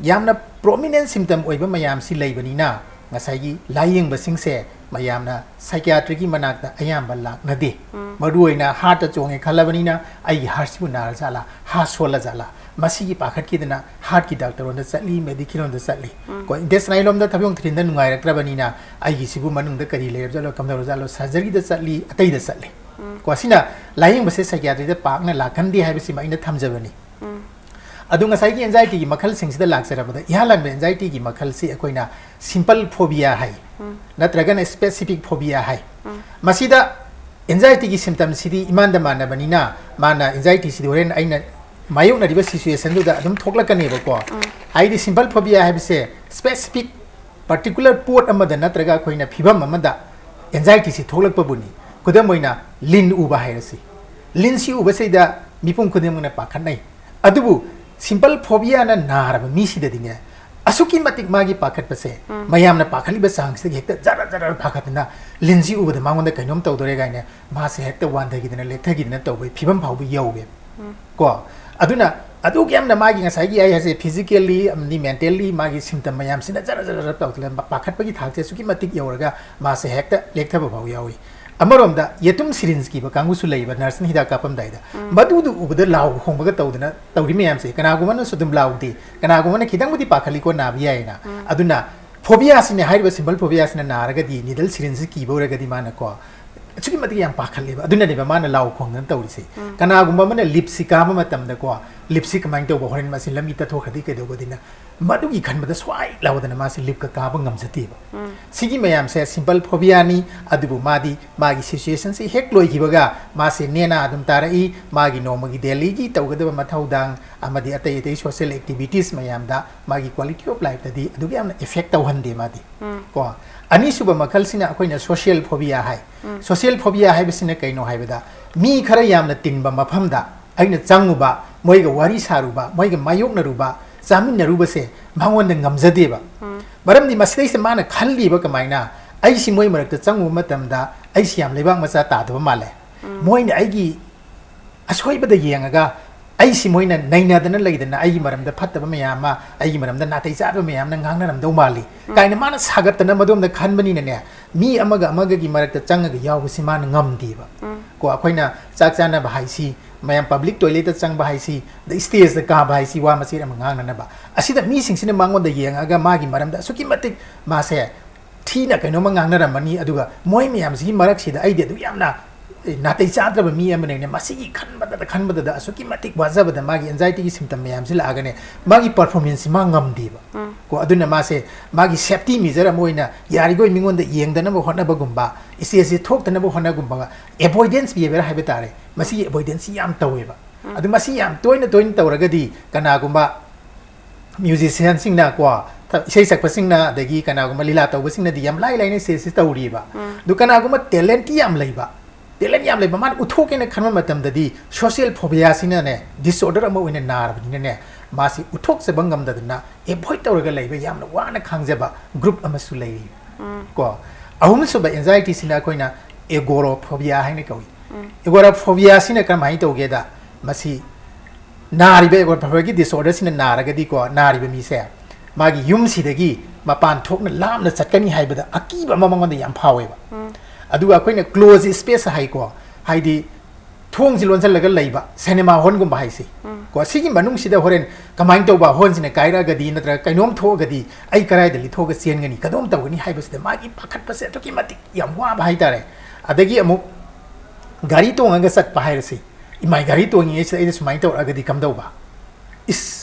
ꯌꯥꯝꯅ prominent symptom ꯑꯣꯏꯕ ꯃꯌꯥꯝꯁꯤ ꯂꯩꯕꯅꯤꯅ ꯉꯁꯥꯏꯒꯤ ꯂꯥꯏꯌꯦꯡꯕꯁꯤꯡꯁꯦ ꯃꯌꯥꯝꯅ psychiatristꯀꯤ ꯃꯅꯥꯛꯇ ꯑꯌꯥꯝꯕ ꯂꯥꯛꯅꯗꯦ꯫ ꯃꯔꯨꯑꯣꯏꯅ heartꯇ ꯆꯣꯡꯉꯦ ꯈꯜꯂꯕꯅꯤꯅ ꯑꯩꯒꯤ heartꯁꯤꯕꯨ ꯅꯥꯔ ꯖꯥꯠꯂꯥ, heart ꯁꯣꯜꯂ ꯖꯥꯠꯂꯥ, ꯃꯁꯤꯒꯤ ꯄꯥꯈꯠꯈꯤꯗꯅ heartꯀꯤ doctorꯔꯣꯝꯗ ꯆꯠꯂꯤ, medicalꯔꯣꯝꯗ ꯆꯠꯂꯤ꯫ ꯀꯣ, intestineꯔꯣꯝꯗ ꯊꯕꯤꯌꯣꯡ ꯊꯤꯔꯤꯟꯗ ꯅꯨꯡꯉꯥꯏꯔꯛꯇ꯭ꯔꯕꯅꯤꯅ ꯑꯩꯒꯤꯁꯤꯕꯨ ꯃꯅꯨꯡꯗ ꯀꯔꯤ ꯂꯩꯔꯕ ꯖꯥꯠꯂꯣ, ꯀꯝꯗꯧꯔ ꯖꯥꯠꯂꯣ, surgeryꯗ ꯆꯠꯂꯤ, ꯑꯇꯩꯗ ꯆꯠꯂꯤ꯫ ꯀꯣ, ꯑꯁꯤꯅ ꯂꯥꯏꯌꯦꯡꯕꯁꯦ psychiatristꯇ ꯄꯥꯛꯅ ꯂꯥꯛꯀꯟꯗꯦ ꯍꯥꯏꯕꯁꯤꯃ ꯑꯩꯅ ꯊꯝꯖꯕꯅꯤ꯫ ꯑꯗꯨ ꯉꯁꯥꯏꯒꯤ anxietyꯒꯤ ꯃꯈꯜꯁꯤꯡꯁꯤꯗ ꯂꯥꯛꯆꯔꯕꯗ, ꯏꯍꯥꯟ ꯍꯥꯟꯕ anxietyꯒꯤ ꯃꯈꯜꯁꯤ ꯑꯩꯈꯣꯏꯅ simple phobia ꯍꯥꯏ, ꯅꯠꯇ꯭ꯔꯒꯅ specific phobia ꯍꯥꯏ꯫ ꯃꯁꯤꯗ anxietyꯒꯤ symptomꯁꯤꯗꯤ ꯏꯃꯥꯟꯗ ꯃꯥꯟꯅꯕꯅꯤꯅ, ꯃꯥꯅ anxietyꯁꯤꯗꯤ ꯍꯣꯔꯦꯟ ꯑꯩꯅ ꯃꯥꯌꯣꯛꯅꯔꯤꯕ situationꯗꯨꯗ ꯑꯗꯨꯝ ꯊꯣꯛꯂꯛꯀꯅꯦꯕꯀꯣ꯫ ꯍꯥꯏꯗꯤ simple phobia ꯍꯥꯏꯕꯁꯦ specific particular ꯄꯣꯠ ꯑꯃꯗ ꯅꯠꯇ꯭ꯔꯒ ꯑꯩꯈꯣꯏꯅ ꯐꯤꯕꯝ ꯑꯃꯗ anxiety ꯁꯤ ꯊꯣꯛꯂꯛꯄꯕꯨꯅꯤ꯫ ꯈꯨꯗꯝ ꯑꯣꯏꯅ, ꯂꯤꯟ ꯎꯕ ꯍꯥꯏꯔꯁꯤ꯫ ꯂꯤꯟꯁꯤ ꯎꯕꯁꯤꯗ ꯃꯤꯄꯨꯝ ꯈꯨꯗꯤꯡꯃꯛꯅ ꯄꯥꯈꯠꯅꯩ꯫ ꯑꯗꯨꯕꯨ simple phobia ꯅ ꯅꯥꯔꯕ ꯃꯤꯁꯤꯗꯗꯤꯅꯦ, ꯑꯁꯨꯛꯀꯤ ꯃꯇꯤꯛ ꯃꯥꯒꯤ ꯄꯥꯈꯠꯄꯁꯦ, ꯎꯝ꯫ ꯃꯌꯥꯝꯅ ꯄꯥꯈꯠꯂꯤꯕ ꯆꯥꯡꯁꯤꯗꯒꯤ ꯍꯦꯛꯇ ꯖꯔ ꯖꯔ ꯐꯥꯈꯠꯇꯅ, ꯂꯤꯟꯁꯤ ꯎꯕꯗ ꯃꯉꯣꯟꯗ ꯀꯩꯅꯣꯝ ꯇꯧꯗꯣꯔꯦ ꯀꯥꯏꯅ ꯃꯥꯁꯦ ꯍꯦꯛꯇ ꯋꯥꯟꯊꯈꯤꯗꯅ, ꯂꯦꯛꯊꯈꯤꯗꯅ ꯇꯧꯕꯒꯤ ꯐꯤꯕꯝ ꯐꯥꯎꯕ ꯌꯧꯋꯦꯕ꯫ ꯎꯝ꯫ ꯀꯣ? ꯑꯗꯨꯅ ꯑꯗꯨꯛ ꯌꯥꯝꯅ ꯃꯥꯒꯤ ꯉꯁꯥꯏꯒꯤ ꯑꯩ ꯍꯥꯏꯁꯦ physically ꯑꯃꯗꯤ mentally ꯃꯥꯒꯤ symptom ꯃꯌꯥꯝꯁꯤꯅ ꯖꯔ ꯖꯔ ꯖꯔ ꯇꯧꯗꯅ ꯄꯥꯈꯠꯄꯒꯤ ꯊꯥꯛꯁꯦ ꯑꯁꯨꯛꯀꯤ ꯃꯇꯤꯛ ꯌꯧꯔꯒ ꯃꯥꯁꯦ ꯍꯦꯛꯇ ꯂꯦꯛꯊꯕ ꯐꯥꯎ ꯌꯥꯎꯏ꯫ ꯑꯃꯔꯣꯝꯗ ꯌꯦꯇꯨꯝ syringe ꯀꯤꯕ ꯀꯥꯡꯕꯨꯁꯨ ꯂꯩꯕ, nurse ꯅ ꯍꯤꯗꯥꯛ ꯀꯥꯞꯄꯝꯗꯥꯏꯗ꯫ ꯎꯝ꯫ ꯃꯗꯨꯗꯨ ꯎꯕꯗ ꯂꯥꯎ ꯈꯣꯡꯕꯒ ꯇꯧꯗꯅ ꯇꯧꯔꯤ ꯃꯌꯥꯝꯁꯦ ꯀꯅꯥꯒꯨꯝꯕꯅꯁꯨ ꯑꯗꯨꯝ ꯂꯥꯎꯗꯦ, ꯀꯅꯥꯒꯨꯝꯕꯅ ꯈꯤꯇꯪꯕꯨꯗꯤ ꯄꯥꯈꯠꯂꯤꯀꯣ, ꯅꯥꯕ ꯌꯥꯏꯅ꯫ ꯎꯝ꯫ ꯑꯗꯨꯅ phobia ꯁꯤꯅꯦ, ꯍꯥꯏꯔꯤꯕ simple phobia ꯁꯤꯅ ꯅꯥꯔꯒꯗꯤ, needle syringe ꯁꯤ ꯀꯤꯕ ꯑꯣꯏꯔꯒꯗꯤ ꯃꯥꯅꯀꯣ ꯑꯁꯨꯛꯀꯤ ꯃꯇꯤꯛ ꯌꯥꯝ ꯄꯥꯈꯠꯂꯦꯕ꯫ ꯑꯗꯨꯅꯅꯦꯕ ꯃꯥꯅ ꯂꯥꯎ ꯈꯣꯡꯗꯅ ꯇꯧꯔꯤꯁꯦ꯫ ꯎꯝ꯫ ꯀꯅꯥꯒꯨꯝꯕ ꯑꯃꯅ ꯂꯤꯞꯁꯤ ꯀꯥꯕ ꯃꯇꯝꯗꯀꯣ, ꯂꯤꯞꯁꯤ ꯀꯃꯥꯏꯅ ꯇꯧꯕ, ꯍꯣꯔꯦꯟ ꯃꯁꯤ ꯂꯝꯕꯤ ꯇꯠꯊꯣꯛꯈ꯭ꯔꯗꯤ ꯀꯩꯗꯧꯒꯗꯤꯅ, ꯃꯗꯨꯒꯤ ꯈꯟꯕꯗ ꯁ꯭ꯋꯥꯏ ꯂꯥꯎꯗꯅ ꯃꯥꯁꯦ ꯂꯤꯞꯀ ꯀꯥꯕ ꯉꯝꯖꯗꯦꯕ꯫ ꯎꯝ꯫ ꯁꯤꯒꯤ ꯃꯌꯥꯝꯁꯦ simple phobia ꯅꯤ꯫ ꯑꯗꯨꯕꯨ ꯃꯥꯗꯤ ꯃꯥꯒꯤ situation ꯁꯤ ꯍꯦꯛ ꯂꯣꯏꯈꯤꯕꯒ ꯃꯥꯁꯦ ꯅꯦꯅꯥ ꯑꯗꯨꯝ ꯇꯥꯔꯛꯏ꯫ ꯃꯥꯒꯤ ꯅꯣꯡꯃꯒꯤ daily ꯒꯤ ꯇꯧꯒꯗꯕ ꯃꯊꯧꯗꯥꯡ ꯑꯃꯗꯤ ꯑꯇꯩ ꯑꯇꯩ social activities ꯃꯌꯥꯝꯗ ꯃꯥꯒꯤ quality of life ꯇꯗꯤ ꯑꯗꯨꯛ ꯌꯥꯝꯅ effect ꯇꯧꯍꯟꯗꯦ ꯃꯥꯗꯤ꯫ ꯎꯝ꯫ ꯀꯣ? ꯑꯅꯤꯁꯨꯕ ꯃꯈꯜꯁꯤꯅ ꯑꯩꯈꯣꯏꯅ social phobia ꯍꯥꯏ꯫ ꯎꯝ꯫ Social phobia ꯍꯥꯏꯕꯁꯤꯅ ꯀꯩꯅꯣ ꯍꯥꯏꯕꯗ, ꯃꯤ ꯈꯔ ꯌꯥꯝꯅ ꯇꯤꯟꯕ ꯃꯐꯝꯗ ꯑꯩꯅ ꯆꯪꯉꯨꯕ, ꯃꯣꯏꯒ ꯋꯥꯔꯤ ꯁꯥꯔꯨꯕ, ꯃꯣꯏꯒ ꯃꯥꯌꯣꯛꯅꯔꯨꯕ, ꯆꯥꯃꯤꯟꯅꯔꯨꯕꯁꯦ ꯃꯉꯣꯟꯗ ꯉꯝꯖꯗꯦꯕ꯫ ꯎꯝ꯫ ꯃꯔꯝꯗꯤ ꯃꯁꯤꯗꯩꯁꯤꯗ ꯃꯥꯅ ꯈꯜꯂꯤꯕ ꯀꯃꯥꯏꯅ, "ꯑꯩꯁꯤ ꯃꯣꯏ ꯃꯔꯛꯇ ꯆꯪꯉꯨꯕ ꯃꯇꯝꯗ ꯑꯩꯁꯤ ꯌꯥꯝ ꯂꯩꯕꯥꯛ ꯃꯆꯥ ꯇꯥꯗꯕ ꯃꯥꯜꯂꯦ꯫ ꯎꯝ꯫ ꯃꯣꯏꯅ ꯑꯩꯒꯤ ꯑꯁꯣꯏꯕꯗ ꯌꯦꯡꯉꯒ ꯑꯩꯁꯤ ꯃꯣꯏꯅ ꯅꯩꯅꯗꯅ ꯂꯩꯗꯅ ꯑꯩꯒꯤ ꯃꯔꯝꯗ ꯐꯠꯇꯕ ꯃꯌꯥꯝ ꯑꯃ, ꯑꯩꯒꯤ ꯃꯔꯝꯗ ꯅꯥꯇꯩ ꯆꯥꯗꯕ ꯃꯌꯥꯝꯅ ꯉꯥꯡꯅꯔꯝꯗꯧ ꯃꯥꯜꯂꯤ" ꯎꯝ꯫ ꯀꯥꯏꯅ ꯃꯥꯅ ꯁꯥꯒꯠꯇꯅ ꯃꯗꯣꯝꯗ ꯈꯟꯕꯅꯤꯅꯅꯦ, ꯃꯤ ꯑꯃꯒ ꯑꯃꯒꯒꯤ ꯃꯔꯛꯇ ꯆꯪꯉꯒ ꯌꯥꯎꯕꯁꯤ ꯃꯥꯅ ꯉꯝꯗꯦꯕ꯫ ꯎꯝ꯫ ꯀꯣ, ꯑꯩꯈꯣꯏꯅ ꯆꯥꯛ ꯆꯥꯅꯕ ꯍꯥꯏꯁꯤ, ꯃꯌꯥꯝ public toilet ꯇ ꯆꯪꯕ ꯍꯥꯏꯁꯤ, ꯑꯗꯩ stage ꯇ ꯀꯥꯕ ꯍꯥꯏꯁꯤ, ꯋꯥ ꯃꯆꯦꯠ ꯑꯃ ꯉꯥꯡꯅꯅꯕ꯫ ꯑꯁꯤꯗ ꯃꯤꯁꯤꯡꯁꯤꯅ ꯃꯉꯣꯟꯗ ꯌꯦꯡꯉꯒ ꯃꯥꯒꯤ ꯃꯔꯝꯗ ꯑꯁꯨꯛꯀꯤ ꯃꯇꯤꯛ ꯃꯥꯁꯦ ꯊꯤꯅ ꯀꯩꯅꯣꯝꯃ ꯉꯥꯡꯅꯔꯝꯃꯅꯤ, ꯑꯗꯨꯒ ꯃꯣꯏ ꯃꯌꯥꯝꯁꯤꯒꯤ ꯃꯔꯛꯁꯤꯗ ꯑꯩꯗꯤ ꯑꯗꯨꯛ ꯌꯥꯝꯅ, ꯑꯦ, ꯅꯥꯇꯩ ꯆꯥꯗ꯭ꯔꯕ ꯃꯤ ꯑꯃꯅꯦꯅꯦ, ꯃꯁꯤꯒꯤ ꯈꯟꯕꯗꯗ, ꯈꯟꯕꯗꯗ ꯑꯁꯨꯛꯀꯤ ꯃꯇꯤꯛ ꯋꯥꯖꯕꯗ ꯃꯥꯒꯤ anxiety ꯒꯤ symptom ꯃꯌꯥꯝꯁꯤ ꯂꯥꯛꯑꯒꯅꯦ, ꯃꯥꯒꯤ performance ꯁꯤ ꯃꯥ ꯉꯝꯗꯦꯕ꯫ ꯎꯝ꯫ ꯀꯣ, ꯑꯗꯨꯅ ꯃꯥꯁꯦ ꯃꯥꯒꯤ safety measure ꯑꯃ ꯑꯣꯏꯅ ꯌꯥꯔꯤꯈꯣꯏ ꯃꯤꯉꯣꯟꯗ ꯌꯦꯡꯗꯅꯕ ꯍꯣꯠꯅꯕꯒꯨꯝꯕ, stage ꯁꯦ ꯊꯣꯛꯇꯅꯕ ꯍꯣꯠꯅꯒꯨꯝꯕ, avoidance behavior ꯍꯥꯏꯕ ꯇꯥꯔꯦ, ꯃꯁꯤꯒꯤ avoidance ꯁꯤ ꯌꯥꯝ ꯇꯧꯋꯦꯕ꯫ ꯎꯝ꯫ ꯑꯗꯨ ꯃꯁꯤ ꯌꯥꯝ ꯇꯣꯏꯅ ꯇꯣꯏꯅ ꯇꯧꯔꯒꯗꯤ ꯀꯅꯥꯒꯨꯝꯕ musician ꯁꯤꯡꯅ ꯀꯣ, ꯊ- ꯏꯁꯩ ꯁꯛꯄꯁꯤꯡꯅ ꯑꯗꯒꯤ ꯀꯅꯥꯒꯨꯝꯕ ꯂꯤꯂꯥ ꯇꯧꯕꯁꯤꯡꯅꯗꯤ ꯌꯥꯝ ꯂꯥꯏ ꯂꯥꯏꯅ stage ꯁꯤ ꯇꯧꯔꯤꯕ꯫ ꯑꯗꯨ ꯀꯅꯥꯒꯨꯝꯕ talent ꯇꯤ ꯌꯥꯝ ꯂꯩꯕ, talent ꯌꯥꯝ ꯂꯩꯕ ꯃꯥꯅ ꯎꯠꯊꯣꯛꯀꯦꯅ ꯈꯟꯕ ꯃꯇꯝꯗꯗꯤ social phobia ꯁꯤꯅꯅꯦ disorder ꯑꯃ ꯑꯣꯏꯅ ꯅꯥꯔꯕꯅꯤꯅꯅꯦ, ꯃꯥꯁꯤ ꯎꯠꯊꯣꯛꯆꯕ ꯉꯝꯗꯗꯅ avoid ꯇꯧꯔꯒ ꯂꯩꯕ ꯌꯥꯝꯅ ꯋꯥꯅ ꯈꯥꯡꯖꯕ group ꯑꯃꯁꯨ ꯂꯩꯔꯤ꯫ ꯀꯣ, ꯑꯍꯨꯝꯁꯨꯕ anxiety ꯁꯤꯅ ꯑꯩꯈꯣꯏꯅ agoraphobia ꯍꯥꯏꯅ ꯀꯧꯏ꯫ Agoraphobia ꯁꯤꯅ ꯀꯔꯝꯍꯥꯏꯅ ꯇꯧꯒꯦꯗ, ꯃꯁꯤ ꯅꯥꯔꯤꯕ agoraphobia ꯒꯤ disorder ꯁꯤꯅ ꯅꯥꯔꯒꯗꯤꯀꯣ, ꯅꯥꯔꯤꯕ ꯃꯤꯁꯦ ꯃꯥꯒꯤ ꯌꯨꯝꯁꯤꯗꯒꯤ ꯃꯄꯥꯟ ꯊꯣꯛꯅ ꯂꯥꯞꯅ ꯆꯠꯀꯅꯤ ꯍꯥꯏꯕꯗ ꯑꯀꯤꯕ ꯑꯃ ꯃꯉꯣꯟꯗ ꯌꯥꯝ ꯐꯥꯎꯋꯦꯕ꯫ ꯑꯗꯨꯒ ꯑꯩꯈꯣꯏꯅ close space ꯍꯥꯏꯀꯣ, ꯍꯥꯏꯗꯤ ꯊꯣꯡꯁꯤ ꯂꯣꯟꯁꯤꯜꯂꯒ ꯂꯩꯕ cinema hall ꯒꯨꯝꯕ ꯍꯥꯏꯁꯦ꯫ ꯀꯣ, ꯁꯤꯒꯤ ꯃꯅꯨꯡꯁꯤꯗ ꯍꯣꯔꯦꯟ ꯀꯃꯥꯏꯅ ꯇꯧꯕ, ꯍꯣꯔꯟꯁꯤꯅ ꯀꯥꯏꯔꯛꯑꯒꯗꯤ ꯅꯠꯇ꯭ꯔꯒ ꯀꯩꯅꯣꯝ ꯊꯣꯛꯑꯒꯗꯤ ꯑꯩ ꯀꯗꯥꯏꯗ ꯂꯤꯊꯣꯛꯑꯒ ꯆꯦꯟꯒꯅꯤ, ꯀꯗꯣꯝ ꯇꯧꯒꯅꯤ ꯍꯥꯏꯕꯁꯤꯗ ꯃꯥꯒꯤ ꯄꯥꯈꯠꯄꯁꯦ ꯑꯗꯨꯛꯀꯤ ꯃꯇꯤꯛ ꯌꯥꯝ ꯋꯥꯕ ꯍꯥꯏꯇꯥꯔꯦ꯫ ꯑꯗꯒꯤ ꯑꯃꯨꯛ ꯒꯥꯔꯤ ꯇꯣꯡꯉꯒ ꯆꯠꯄ ꯍꯥꯏꯔꯁꯤ, ꯏꯃꯥꯏ, ꯒꯥꯔꯤ ꯇꯣꯡꯉꯤꯉꯩꯁꯤꯗ ꯑꯩꯗ ꯁꯨꯃꯥꯏꯅ ꯇꯧꯔꯛꯑꯒꯗꯤ ꯀꯝꯗꯧꯕ? ꯏꯁ!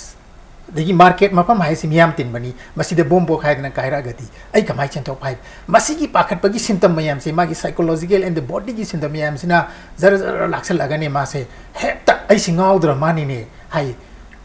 ꯑꯗꯒꯤ market ꯃꯐꯝ ꯍꯥꯏꯁꯤ ꯃꯤꯌꯥꯝ ꯇꯤꯟꯕꯅꯤ, ꯃꯁꯤꯗ bomb ꯄꯣꯈꯥꯏꯗꯅ ꯀꯥꯏꯔꯛꯑꯒꯗꯤ ꯑꯩ ꯀꯃꯥꯏꯅ ꯆꯦꯟꯊꯣꯛꯄ ꯍꯥꯏ? ꯃꯁꯤꯒꯤ ꯄꯥꯈꯠꯄꯒꯤ symptom ꯃꯌꯥꯝꯁꯦ, ꯃꯥꯒꯤ psychological and body ꯒꯤ symptom ꯃꯌꯥꯝꯁꯤꯅ ꯖꯔ ꯖꯔ ꯂꯥꯛꯁꯜꯂꯛꯑꯒꯅꯦ ꯃꯥꯁꯦ ꯍꯦꯛꯇ "ꯑꯩꯁꯤ ꯉꯥꯎꯗ꯭ꯔ ꯃꯥꯅꯤꯅꯦ" ꯍꯥꯏ꯫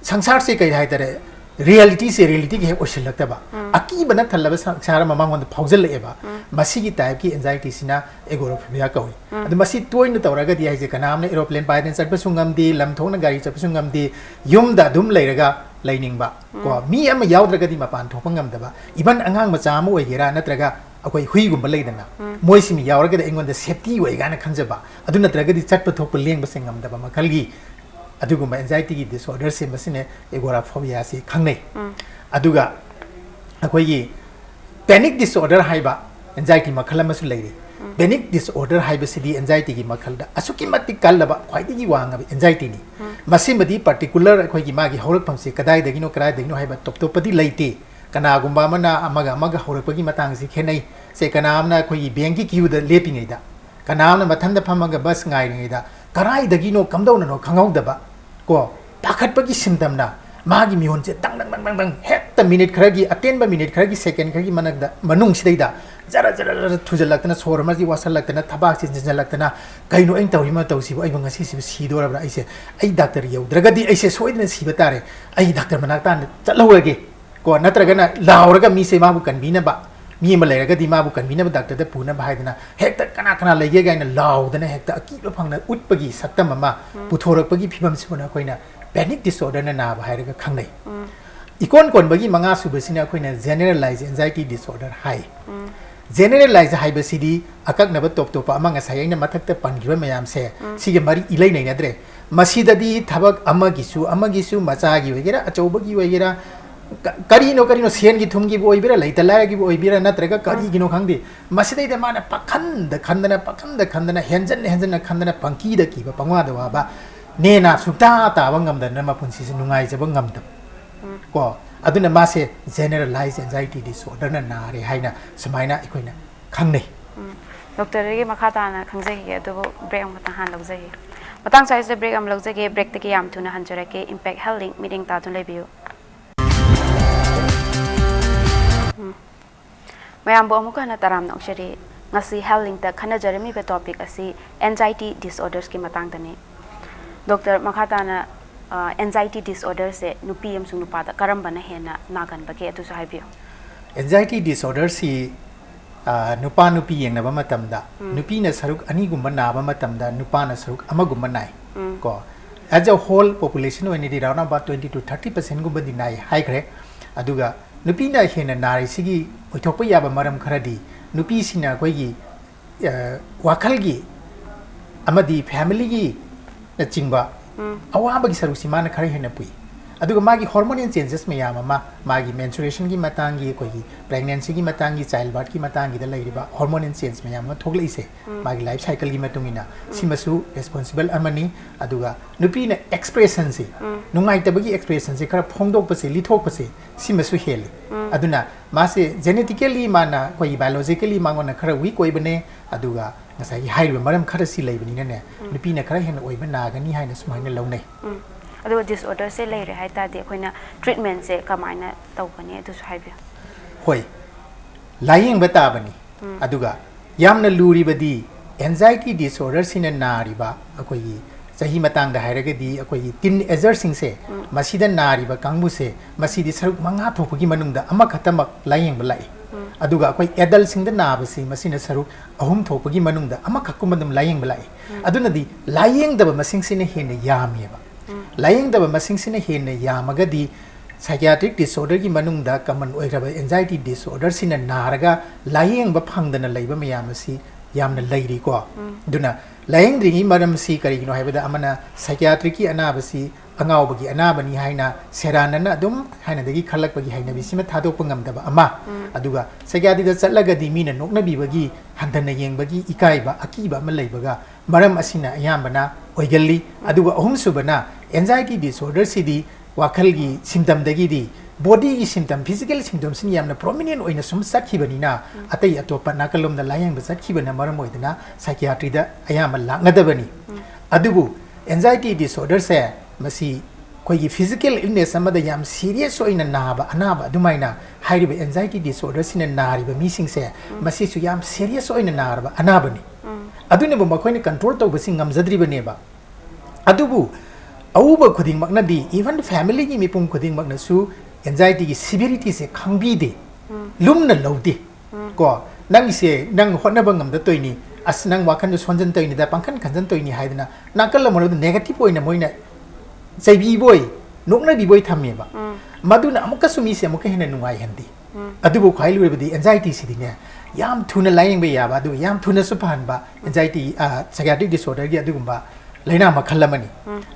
ꯁꯪꯁꯥꯔꯁꯦ ꯀꯩ ꯍꯥꯏꯇꯥꯔꯦ, reality ꯁꯦ reality ꯒꯤ ꯍꯦꯛ ꯑꯣꯏꯁꯤꯜꯂꯛꯇꯕ, ꯑꯀꯤꯕꯅ ꯊꯜꯂꯕ ꯁꯪꯁꯥꯔ ꯑꯃ ꯃꯉꯣꯟꯗ ꯐꯥꯎꯖꯜꯂꯛꯑꯦꯕ꯫ ꯃꯁꯤꯒꯤ type ꯀꯤ anxiety ꯁꯤꯅ agoraphobia ꯀꯧꯏ꯫ ꯑꯗꯨ ꯃꯁꯤ ꯇꯣꯏꯅ ꯇꯧꯔꯒꯗꯤ ꯍꯥꯏꯁꯦ, ꯀꯅꯥ ꯑꯃꯅ aeroplane ꯄꯥꯏꯗꯅ ꯆꯠꯄꯁꯨ ꯉꯝꯗꯦ, ꯂꯝ ꯊꯣꯛꯅ ꯒꯥꯔꯤ ꯆꯠꯄꯁꯨ ꯉꯝꯗꯦ, ꯌꯨꯝꯗ ꯑꯗꯨꯝ ꯂꯩꯔꯒ ꯂꯩꯅꯤꯡꯕ꯫ ꯀꯣ, ꯃꯤ ꯑꯃ ꯌꯥꯎꯗ꯭ꯔꯒꯗꯤ ꯃꯄꯥꯟ ꯊꯣꯛꯄ ꯉꯝꯗꯕ, even ꯑꯉꯥꯡ ꯃꯆꯥ ꯑꯃ ꯑꯣꯏꯒꯦꯔꯥ ꯅꯠꯇ꯭ꯔꯒ ꯑꯩꯈꯣꯏ ꯍꯨꯏꯒꯨꯝꯕ ꯂꯩꯗꯅ, ꯃꯣꯏꯁꯤꯃ ꯌꯥꯎꯔꯒꯗꯤ ꯑꯩꯉꯣꯟꯗ safety ꯑꯣꯏ ꯀꯥꯏꯅ ꯈꯟꯖꯕ, ꯑꯗꯨ ꯅꯠꯇ꯭ꯔꯒꯗꯤ ꯆꯠꯄ ꯊꯣꯛꯄ ꯂꯦꯡꯕꯁꯦ ꯉꯝꯗꯕ ꯃꯈꯜꯒꯤ ꯑꯗꯨꯒꯨꯝꯕ anxiety ꯒꯤ disorder ꯁꯦ, ꯃꯁꯤꯅ agoraphobia ꯁꯤ ꯈꯪꯅꯩ꯫ ꯑꯗꯨꯒ ꯑꯩꯈꯣꯏꯒꯤ panic disorder ꯍꯥꯏꯕ anxiety ꯃꯈꯜ ꯑꯃꯁꯨ ꯂꯩꯔꯤ꯫ Panic disorder ꯍꯥꯏꯕꯁꯤꯗꯤ anxiety ꯒꯤ ꯃꯈꯜꯗ ꯑꯁꯨꯛꯀꯤ ꯃꯇꯤꯛ ꯀꯜꯂꯕ, ꯈ꯭ꯋꯥꯏꯗꯒꯤ ꯋꯥꯡꯉꯕ anxiety ꯅꯤ꯫ ꯃꯁꯤꯃꯗꯤ particular ꯑꯩꯈꯣꯏꯒꯤ ꯃꯥꯒꯤ ꯍꯧꯔꯛꯐꯝꯁꯤ ꯀꯗꯥꯏꯗꯒꯤꯅꯣ, ꯀꯗꯥꯏꯗꯒꯤꯅꯣ ꯍꯥꯏꯕ ꯇꯣꯞ ꯇꯣꯞꯄꯗꯤ ꯂꯩꯇꯦ꯫ ꯀꯅꯥꯒꯨꯝꯕ ꯑꯃꯅ ꯑꯃꯒ ꯑꯃꯒ ꯍꯧꯔꯛꯄꯒꯤ ꯃꯇꯥꯡꯁꯤ ꯈꯦꯠꯅꯩ꯫ ꯁꯦ, ꯀꯅꯥ ꯑꯃꯅ ꯑꯩꯈꯣꯏꯒꯤ bank ꯀꯤ queue ꯗ ꯂꯦꯞꯄꯤꯉꯩꯗ, ꯀꯅꯥ ꯑꯃꯅ ꯃꯊꯟꯗ ꯐꯝꯃꯒ bus ꯉꯥꯏꯔꯤꯉꯩꯗ, ꯀꯗꯥꯏꯗꯒꯤꯅꯣ ꯀꯝꯗꯧꯅꯅꯣ ꯈꯪꯍꯧꯗꯕ, ꯀꯣ, ꯄꯥꯈꯠꯄꯒꯤ symptom ꯅ ꯃꯥꯒꯤ ꯃꯤꯍꯨꯟꯁꯦ ꯗꯪ ꯗꯪ ꯗꯪ ꯗꯪ ꯗꯪ, ꯍꯦꯛꯇ minute ꯈꯔꯒꯤ, ꯑꯇꯦꯟꯕ minute ꯈꯔꯒꯤ, second ꯈꯔꯒꯤ ꯃꯅꯨꯡꯗ, ꯃꯅꯨꯡꯁꯤꯗꯩꯗ ꯖꯔ ꯖꯔ ꯖꯔ ꯊꯨꯖꯜꯂꯛꯇꯅ, ꯁꯣꯔ ꯑꯃꯁꯤ ꯋꯥꯁꯜꯂꯛꯇꯅ, ꯊꯕꯥꯛꯁꯤ ꯆꯤꯟꯁꯤꯜꯂꯛꯇꯅ, "ꯀꯩꯅꯣ ꯑꯩꯅ ꯇꯧꯔꯤ ꯃꯇꯧꯁꯤꯕꯨ? ꯑꯩꯕꯨ ꯉꯁꯤꯁꯤꯕꯨ ꯁꯤꯗꯣꯔꯕ꯭ꯔꯥ? ꯑꯩꯁꯦ, ꯑꯩ ꯗꯥꯛꯇꯔ ꯌꯧꯗ꯭ꯔꯒꯗꯤ ꯑꯩꯁꯦ ꯁꯣꯏꯗꯅ ꯁꯤꯕ ꯇꯥꯔꯦ꯫ ꯑꯩ ꯗꯥꯛꯇꯔ ꯃꯅꯥꯛꯇ ꯍꯥꯟꯅ ꯆꯠꯍꯧꯔꯒꯦ" ꯀꯣ, ꯅꯠꯇ꯭ꯔꯒꯅ ꯂꯥꯎꯔꯒ ꯃꯤꯁꯦ ꯃꯥꯕꯨ ꯀꯟꯕꯤꯅꯕ, ꯃꯤ ꯑꯃ ꯂꯩꯔꯒꯗꯤ ꯃꯥꯕꯨ ꯀꯟꯕꯤꯅꯕ ꯗꯥꯛꯇꯔꯗ ꯄꯨꯅꯕ ꯍꯥꯏꯗꯅ ꯍꯦꯛꯇ ꯀꯅꯥ ꯀꯅꯥ ꯂꯩꯒꯦ ꯀꯥꯏꯅ ꯂꯥꯎꯗꯅ ꯍꯦꯛꯇ ꯑꯀꯤꯕ ꯐꯪꯅ ꯎꯠꯄꯒꯤ ꯁꯛꯇꯝ ꯑꯃ ꯄꯨꯊꯣꯔꯛꯄꯒꯤ ꯐꯤꯕꯝꯁꯤꯕꯨꯅ ꯑꯩꯈꯣꯏꯅ panic disorderꯅ ꯅꯥꯕ ꯍꯥꯏꯔꯒ ꯈꯪꯅꯩ꯫ ꯏꯀꯣꯟ ꯀꯣꯟꯕꯒꯤ ꯃꯉꯥ ꯁꯨꯕꯁꯤꯅ ꯑꯩꯈꯣꯏꯅ generalized anxiety disorder ꯍꯥꯏ꯫ Generalized ꯍꯥꯏꯕꯁꯤꯗꯤ ꯑꯀꯛꯅꯕ ꯇꯣꯞ ꯇꯣꯞꯄ ꯑꯃ, ꯉꯁꯥꯏ ꯑꯩꯅ ꯃꯊꯛꯇ ꯄꯟꯈꯤꯕ ꯃꯌꯥꯝꯁꯦ, ꯁꯤꯒ ꯃꯔꯤ ꯏꯂꯩ ꯂꯩꯅꯗ꯭ꯔꯦ꯫ ꯃꯁꯤꯗꯗꯤ ꯊꯕꯛ ꯑꯃꯒꯤꯁꯨ, ꯑꯃꯒꯤꯁꯨ, ꯃꯆꯥꯒꯤ ꯑꯣꯏꯒꯦꯔꯥ, ꯑꯆꯧꯕꯒꯤ ꯑꯣꯏꯒꯦꯔꯥ, ꯀ-, ꯀꯔꯤꯅꯣ ꯀꯔꯤꯅꯣ, ꯁꯦꯟꯒꯤ ꯊꯨꯝꯒꯤꯕꯨ ꯑꯣꯏꯕꯤꯔꯥ, ꯂꯩꯇ ꯂꯥꯏꯔꯒꯤꯕꯨ ꯑꯣꯏꯕꯤꯔꯥ, ꯅꯠꯇ꯭ꯔꯒ ꯀꯔꯤꯒꯤꯅꯣ ꯈꯪꯗꯦ, ꯃꯁꯤꯗꯩꯗ ꯃꯥꯅ ꯄꯥꯈꯟꯗ ꯈꯟꯗꯅ, ꯄꯥꯈꯟꯗ ꯈꯟꯗꯅ, ꯍꯦꯟꯖꯟꯅ ꯍꯦꯟꯖꯟꯅ ꯈꯟꯗꯅ, ꯄꯪꯀꯤꯗ ꯀꯤꯕ, ꯄꯪꯋꯥꯗ ꯋꯥꯕ, ꯅꯦꯅꯥ ꯁꯨꯛꯇꯥ ꯇꯥꯕ ꯉꯝꯗꯅ ꯃꯄꯨꯟꯁꯤꯁꯦ ꯅꯨꯡꯉꯥꯏꯖꯕ ꯉꯝꯗꯕ꯫ ꯀꯣ, ꯑꯗꯨꯅ ꯃꯥꯁꯦ generalized anxiety disorderꯅ ꯅꯥꯔꯦ ꯍꯥꯏꯅ ꯁꯨꯃꯥꯏꯅ ꯑꯩꯈꯣꯏꯅ ꯈꯪꯅꯩ꯫ ꯗꯣꯛꯇꯔꯗꯒꯤ ꯃꯈꯥ ꯇꯥꯅ ꯈꯪꯖꯈꯤꯒꯦ, ꯑꯗꯨꯕꯨ ꯕ꯭ꯔꯦꯛ ꯑꯃꯈꯛꯇꯪ ꯍꯥꯟꯅ ꯂꯧꯖꯒꯦ꯫ ꯃꯇꯥꯡ ꯆꯥꯁꯤꯗ ꯕ꯭ꯔꯦꯛ ꯑꯃ ꯂꯧꯖꯒꯦ꯫ ꯕ꯭ꯔꯦꯛꯇꯒꯤ ꯌꯥꯝ ꯊꯨꯅ ꯍꯟꯖꯔꯛꯀꯦ꯫ ꯏꯝꯄꯦꯛ ꯍꯦꯜꯊ ꯂꯤꯡ ꯃꯤꯠꯌꯦꯡ ꯇꯥꯗꯨꯅ ꯂꯩꯕꯤꯌꯨ꯫ ꯎꯝ꯫ ꯃꯌꯥꯝꯕꯨ ꯑꯃꯨꯛꯀ ꯍꯟꯅ ꯇꯔꯥꯝꯅ ꯑꯣꯛꯆꯔꯤ꯫ ꯉꯁꯤ ꯍꯦꯜꯊ ꯂꯤꯡꯇ ꯈꯟꯅꯖꯔꯝꯃꯤꯕ ꯇꯣꯄꯤꯛ ꯑꯁꯤ ꯑꯦꯟꯖꯥꯏꯇꯤ ꯗꯤꯁꯑꯣꯔꯗꯔꯁꯀꯤ ꯃꯇꯥꯡꯗꯅꯤ꯫ ꯗꯣꯛꯇꯔ, ꯃꯈꯥ ꯇꯥꯅ, ꯑ, ꯑꯦꯟꯖꯥꯏꯇꯤ ꯗꯤꯁꯑꯣꯔꯗꯔꯁꯦ ꯅꯨꯄꯤ ꯑꯃꯁꯨꯡ ꯅꯨꯄꯥꯗ ꯀꯔꯝꯕꯅ ꯍꯦꯟꯅ ꯅꯥꯒꯟꯕꯒꯦ, ꯑꯗꯨꯁꯨ ꯍꯥꯏꯕꯤꯌꯨ꯫ ꯑꯦꯟꯖꯥꯏꯇꯤ ꯗꯤꯁꯑꯣꯔꯗꯔꯁꯤ, ꯑ, ꯅꯨꯄꯥ ꯅꯨꯄꯤ ꯌꯦꯡꯅꯕ ꯃꯇꯝꯗ, ꯅꯨꯄꯤꯅ ꯁꯔꯨꯛ ꯑꯅꯤꯒꯨꯝꯕ ꯅꯥꯕ ꯃꯇꯝꯗ, ꯅꯨꯄꯥꯅ ꯁꯔꯨꯛ ꯑꯃꯒꯨꯝꯕ ꯅꯥꯏ꯫ ꯀꯣ, as a whole population ꯑꯣꯏꯅꯗꯤ round about twenty to thirty percentꯒꯨꯝꯕꯗꯤ ꯅꯥꯏ ꯍꯥꯏꯈ꯭ꯔꯦ꯫ ꯑꯗꯨꯒ ꯅꯨꯄꯤꯅ ꯍꯦꯟꯅ ꯅꯥꯔꯤꯁꯤꯒꯤ ꯑꯣꯏꯊꯣꯛꯄ ꯌꯥꯕ ꯃꯔꯝ ꯈꯔꯗꯤ, ꯅꯨꯄꯤꯁꯤꯡꯅ ꯑꯩꯈꯣꯏꯒꯤ, ꯑ, ꯋꯥꯈꯜꯒꯤ ꯑꯃꯗꯤ ꯐꯦꯃꯤꯂꯤꯒꯤ ꯅꯆꯤꯡꯕ ꯑꯋꯥꯕꯒꯤ ꯁꯔꯨꯛꯁꯤ ꯃꯥꯅ ꯈꯔ ꯍꯦꯟꯅ ꯄꯨꯏ꯫ ꯑꯗꯨꯒ ꯃꯥꯒꯤ hormonal changes ꯃꯌꯥꯝ ꯑꯃ, ꯃꯥꯒꯤ menstruationꯒꯤ ꯃꯇꯥꯡꯒꯤ, ꯑꯩꯈꯣꯏꯒꯤ pregnancyꯒꯤ ꯃꯇꯥꯡꯒꯤ, childbirthꯀꯤ ꯃꯇꯥꯡꯒꯤꯗ ꯂꯩꯔꯤꯕ hormonal change ꯃꯌꯥꯝ ꯑꯃ ꯊꯣꯛꯂꯛꯏꯁꯦ, ꯃꯥꯒꯤ life cycleꯒꯤ ꯃꯇꯨꯡ ꯏꯟꯅ, ꯁꯤꯃꯁꯨ responsible ꯑꯃꯅꯤ꯫ ꯑꯗꯨꯒ ꯅꯨꯄꯤꯅ expressionꯁꯤ, ꯅꯨꯡꯉꯥꯏꯇꯕꯒꯤ expressionꯁꯤ ꯈꯔ ꯐꯣꯡꯗꯣꯛꯄꯁꯦ, ꯂꯤꯊꯣꯛꯄꯁꯦ, ꯁꯤꯃꯁꯨ ꯍꯦꯜꯂꯤ꯫ ꯑꯗꯨꯅ ꯃꯥꯁꯦ genetically ꯃꯥꯅ, ꯑꯩꯈꯣꯏꯒꯤ biologically ꯃꯉꯣꯟꯗ ꯈꯔ weak ꯑꯣꯏꯕꯅꯦ꯫ ꯑꯗꯨꯒ ꯉꯁꯥꯏꯒꯤ ꯍꯥꯏꯔꯤꯕ ꯃꯔꯝ ꯈꯔꯁꯤ ꯂꯩꯕꯅꯤꯅꯅꯦ, ꯅꯨꯄꯤꯅ ꯈꯔ ꯍꯦꯟꯅ ꯑꯣꯏꯕ ꯅꯥꯒꯅꯤ ꯍꯥꯏꯅ ꯁꯨꯃꯥꯏꯅ ꯂꯧꯅꯩ꯫ ꯑꯗꯨꯒ ꯗꯤꯁꯑꯣꯔꯗꯔꯁꯦ ꯂꯩꯔꯦ ꯍꯥꯏ ꯇꯥꯔꯗꯤ ꯑꯩꯈꯣꯏꯅ ꯇ꯭ꯔꯤꯠꯃꯦꯟꯁꯦ ꯀꯃꯥꯏꯅ ꯇꯧꯒꯅꯤ, ꯑꯗꯨꯁꯨ ꯍꯥꯏꯕꯤꯌꯨ꯫ ꯍꯣꯏ, ꯂꯥꯌꯦꯡꯕ ꯇꯥꯕꯅꯤ꯫ ꯑꯗꯨꯒ ꯌꯥꯝꯅ ꯂꯨꯔꯤꯕꯗꯤ, anxiety disorderꯁꯤꯅ ꯅꯥꯔꯤꯕ ꯑꯩꯈꯣꯏꯒꯤ ꯆꯍꯤ ꯃꯇꯥꯡꯗ ꯍꯥꯏꯔꯒꯗꯤ ꯑꯩꯈꯣꯏꯒꯤ ꯇꯤꯟ ꯑꯦꯖꯔꯁꯤꯡꯁꯦ, ꯃꯁꯤꯗ ꯅꯥꯔꯤꯕ ꯀꯥꯡꯕꯨꯁꯦ, ꯃꯁꯤꯗꯤ ꯁꯔꯨꯛ ꯃꯉꯥ ꯊꯣꯛꯄꯒꯤ ꯃꯅꯨꯡꯗ ꯑꯃꯈꯛꯇꯃꯛ ꯂꯥꯌꯦꯡꯕ ꯂꯥꯛꯏ꯫ ꯑꯗꯨꯒ ꯑꯩꯈꯣꯏ ꯑꯦꯗꯜꯁꯤꯡꯗ ꯅꯥꯕꯁꯤ, ꯃꯁꯤꯅ ꯁꯔꯨꯛ ꯑꯍꯨꯝ ꯊꯣꯛꯄꯒꯤ ꯃꯅꯨꯡꯗ ꯑꯃꯈꯛꯀꯨꯝꯕ ꯑꯗꯨꯝ ꯂꯥꯌꯦꯡꯕ ꯂꯥꯛꯏ꯫ ꯑꯗꯨꯅꯗꯤ ꯂꯥꯌꯦꯡꯗꯕ ꯃꯁꯤꯡꯁꯤꯅ ꯍꯦꯟꯅ ꯌꯥꯝꯃꯦꯕ꯫ ꯂꯥꯌꯦꯡꯗꯕ ꯃꯁꯤꯡꯁꯤꯅ ꯍꯦꯟꯅ ꯌꯥꯝꯃꯒꯗꯤ psychiatric disorderꯒꯤ ꯃꯅꯨꯡꯗ common ꯑꯣꯏꯈ꯭ꯔꯕ anxiety disorderꯁꯤꯅ ꯅꯥꯔꯒ ꯂꯥꯌꯦꯡꯕ ꯐꯪꯗꯅ ꯂꯩꯕ ꯃꯌꯥꯝ ꯑꯁꯤ ꯌꯥꯝꯅ ꯂꯩꯔꯤꯀꯣ꯫ ꯑꯗꯨꯅ ꯂꯥꯌꯦꯡꯗ꯭ꯔꯤꯉꯩ ꯃꯔꯝꯁꯤ ꯀꯔꯤꯒꯤꯅꯣ ꯍꯥꯏꯕꯗ, ꯑꯃꯅ psychiatricꯀꯤ ꯑꯅꯥꯕꯁꯤ ꯑꯉꯥꯎꯕꯒꯤ ꯑꯅꯥꯕꯅꯤ ꯍꯥꯏꯅ ꯁꯦꯔꯥꯟꯅꯅ ꯑꯗꯨꯝ ꯊꯥꯏꯅꯗꯒꯤ ꯈꯜꯂꯛꯄꯒꯤ ꯍꯩꯅꯕꯤꯁꯤꯃ ꯊꯥꯗꯣꯛꯄ ꯉꯝꯗꯕ ꯑꯃ, ꯑꯗꯨꯒ psychiatricꯗ ꯆꯠꯂꯒꯗꯤ ꯃꯤꯅ ꯅꯣꯛꯅꯕꯤꯕꯒꯤ, ꯍꯟꯊꯅ ꯌꯦꯡꯕꯒꯤ ꯏꯀꯥꯏꯕ, ꯑꯀꯤꯕ ꯑꯃ ꯂꯩꯕꯒ ꯃꯔꯝ ꯑꯁꯤꯅ ꯑꯌꯥꯝꯕꯅ ꯑꯣꯏꯒꯜꯂꯤ꯫ ꯑꯗꯨꯒ ꯑꯍꯨꯝꯁꯨꯕꯅ, anxiety disorderꯁꯤꯗꯤ ꯋꯥꯈꯜꯒꯤ symptomꯗꯒꯤꯗꯤ bodyꯒꯤ symptom, physical symptomꯁꯤꯅ ꯌꯥꯝꯅ prominent ꯑꯣꯏꯅ ꯁꯨꯝ ꯆꯠꯈꯤꯕꯅꯤꯅ, ꯑꯇꯩ ꯑꯇꯣꯞꯄ ꯅꯥꯀꯜꯂꯣꯝꯗ ꯂꯥꯌꯦꯡꯕ ꯆꯠꯈꯤꯕꯅ ꯃꯔꯝ ꯑꯣꯏꯗꯅ psychiatricꯗ ꯑꯌꯥꯝꯕ ꯂꯥꯛꯅꯗꯕꯅꯤ꯫ ꯑꯗꯨꯕꯨ anxiety disorderꯁꯦ, ꯃꯁꯤ ꯑꯩꯈꯣꯏꯒꯤ physical illness ꯑꯃꯗ ꯌꯥꯝ serious ꯑꯣꯏꯅ ꯅꯥꯕ ꯑꯅꯥꯕ ꯑꯗꯨꯃꯥꯏꯅ, ꯍꯥꯏꯔꯤꯕ anxiety disorderꯁꯤꯅ ꯅꯥꯔꯤꯕ ꯃꯤꯁꯤꯡꯁꯦ, ꯃꯁꯤꯁꯨ ꯌꯥꯝ serious ꯑꯣꯏꯅ ꯅꯥꯔꯕ ꯑꯅꯥꯕꯅꯤ꯫ ꯑꯗꯨꯅꯕꯨ ꯃꯈꯣꯏꯅ control ꯇꯧꯕꯁꯤ ꯉꯝꯖꯗ꯭ꯔꯤꯕꯅꯦꯕ꯫ ꯑꯗꯨꯕꯨ ꯑꯎꯕ ꯈꯨꯗꯤꯡꯃꯛꯅꯗꯤ, even familyꯒꯤ ꯃꯤꯄꯨꯝ ꯈꯨꯗꯤꯡꯃꯛꯅꯁꯨ anxietyꯒꯤ severityꯁꯦ ꯈꯪꯕꯤꯗꯦ, ꯂꯨꯝꯅ ꯂꯧꯗꯦ꯫ ꯀꯣ, "ꯅꯪꯒꯤꯁꯦ ꯅꯪ ꯍꯣꯠꯅꯕ ꯉꯝꯗ ꯇꯧꯏꯅꯤ, ꯑꯁ, ꯅꯪ ꯋꯥꯈꯜꯗꯣ ꯁꯣꯟꯖꯟ ꯇꯧꯏꯅꯤꯗ, ꯄꯥꯡꯈꯟ ꯈꯟꯖꯟ ꯇꯧꯏꯅꯤ" ꯍꯥꯏꯗꯅ ꯅꯥꯀꯜ ꯑꯃꯔꯣꯝꯗ negative ꯑꯣꯏꯅ ꯃꯣꯏꯅ ꯆꯩꯕꯤꯕꯣꯏ, ꯅꯣꯛꯅꯕꯤꯕꯣꯏ ꯊꯝꯃꯦꯕ꯫ ꯃꯗꯨꯅ ꯑꯃꯨꯛꯀꯁꯨ ꯃꯤꯁꯦ ꯑꯃꯨꯛꯀ ꯍꯦꯟꯅ ꯅꯨꯡꯉꯥꯏꯍꯟꯗꯦ꯫ ꯑꯗꯨꯕꯨ ꯈ꯭ꯋꯥꯏ ꯂꯣꯏꯕꯗꯤ anxietyꯁꯤꯗꯤꯅꯦ, ꯌꯥꯝ ꯊꯨꯅ ꯂꯥꯌꯦꯡꯕ ꯌꯥꯕ, ꯑꯗꯨꯒ ꯌꯥꯝ ꯊꯨꯅꯁꯨ ꯐꯍꯟꯕ anxiety, ꯑ, psychiatric disorderꯒꯤ ꯑꯗꯨꯒꯨꯝꯕ ꯂꯥꯏꯅꯥ ꯃꯈꯜ ꯑꯃꯅꯤ꯫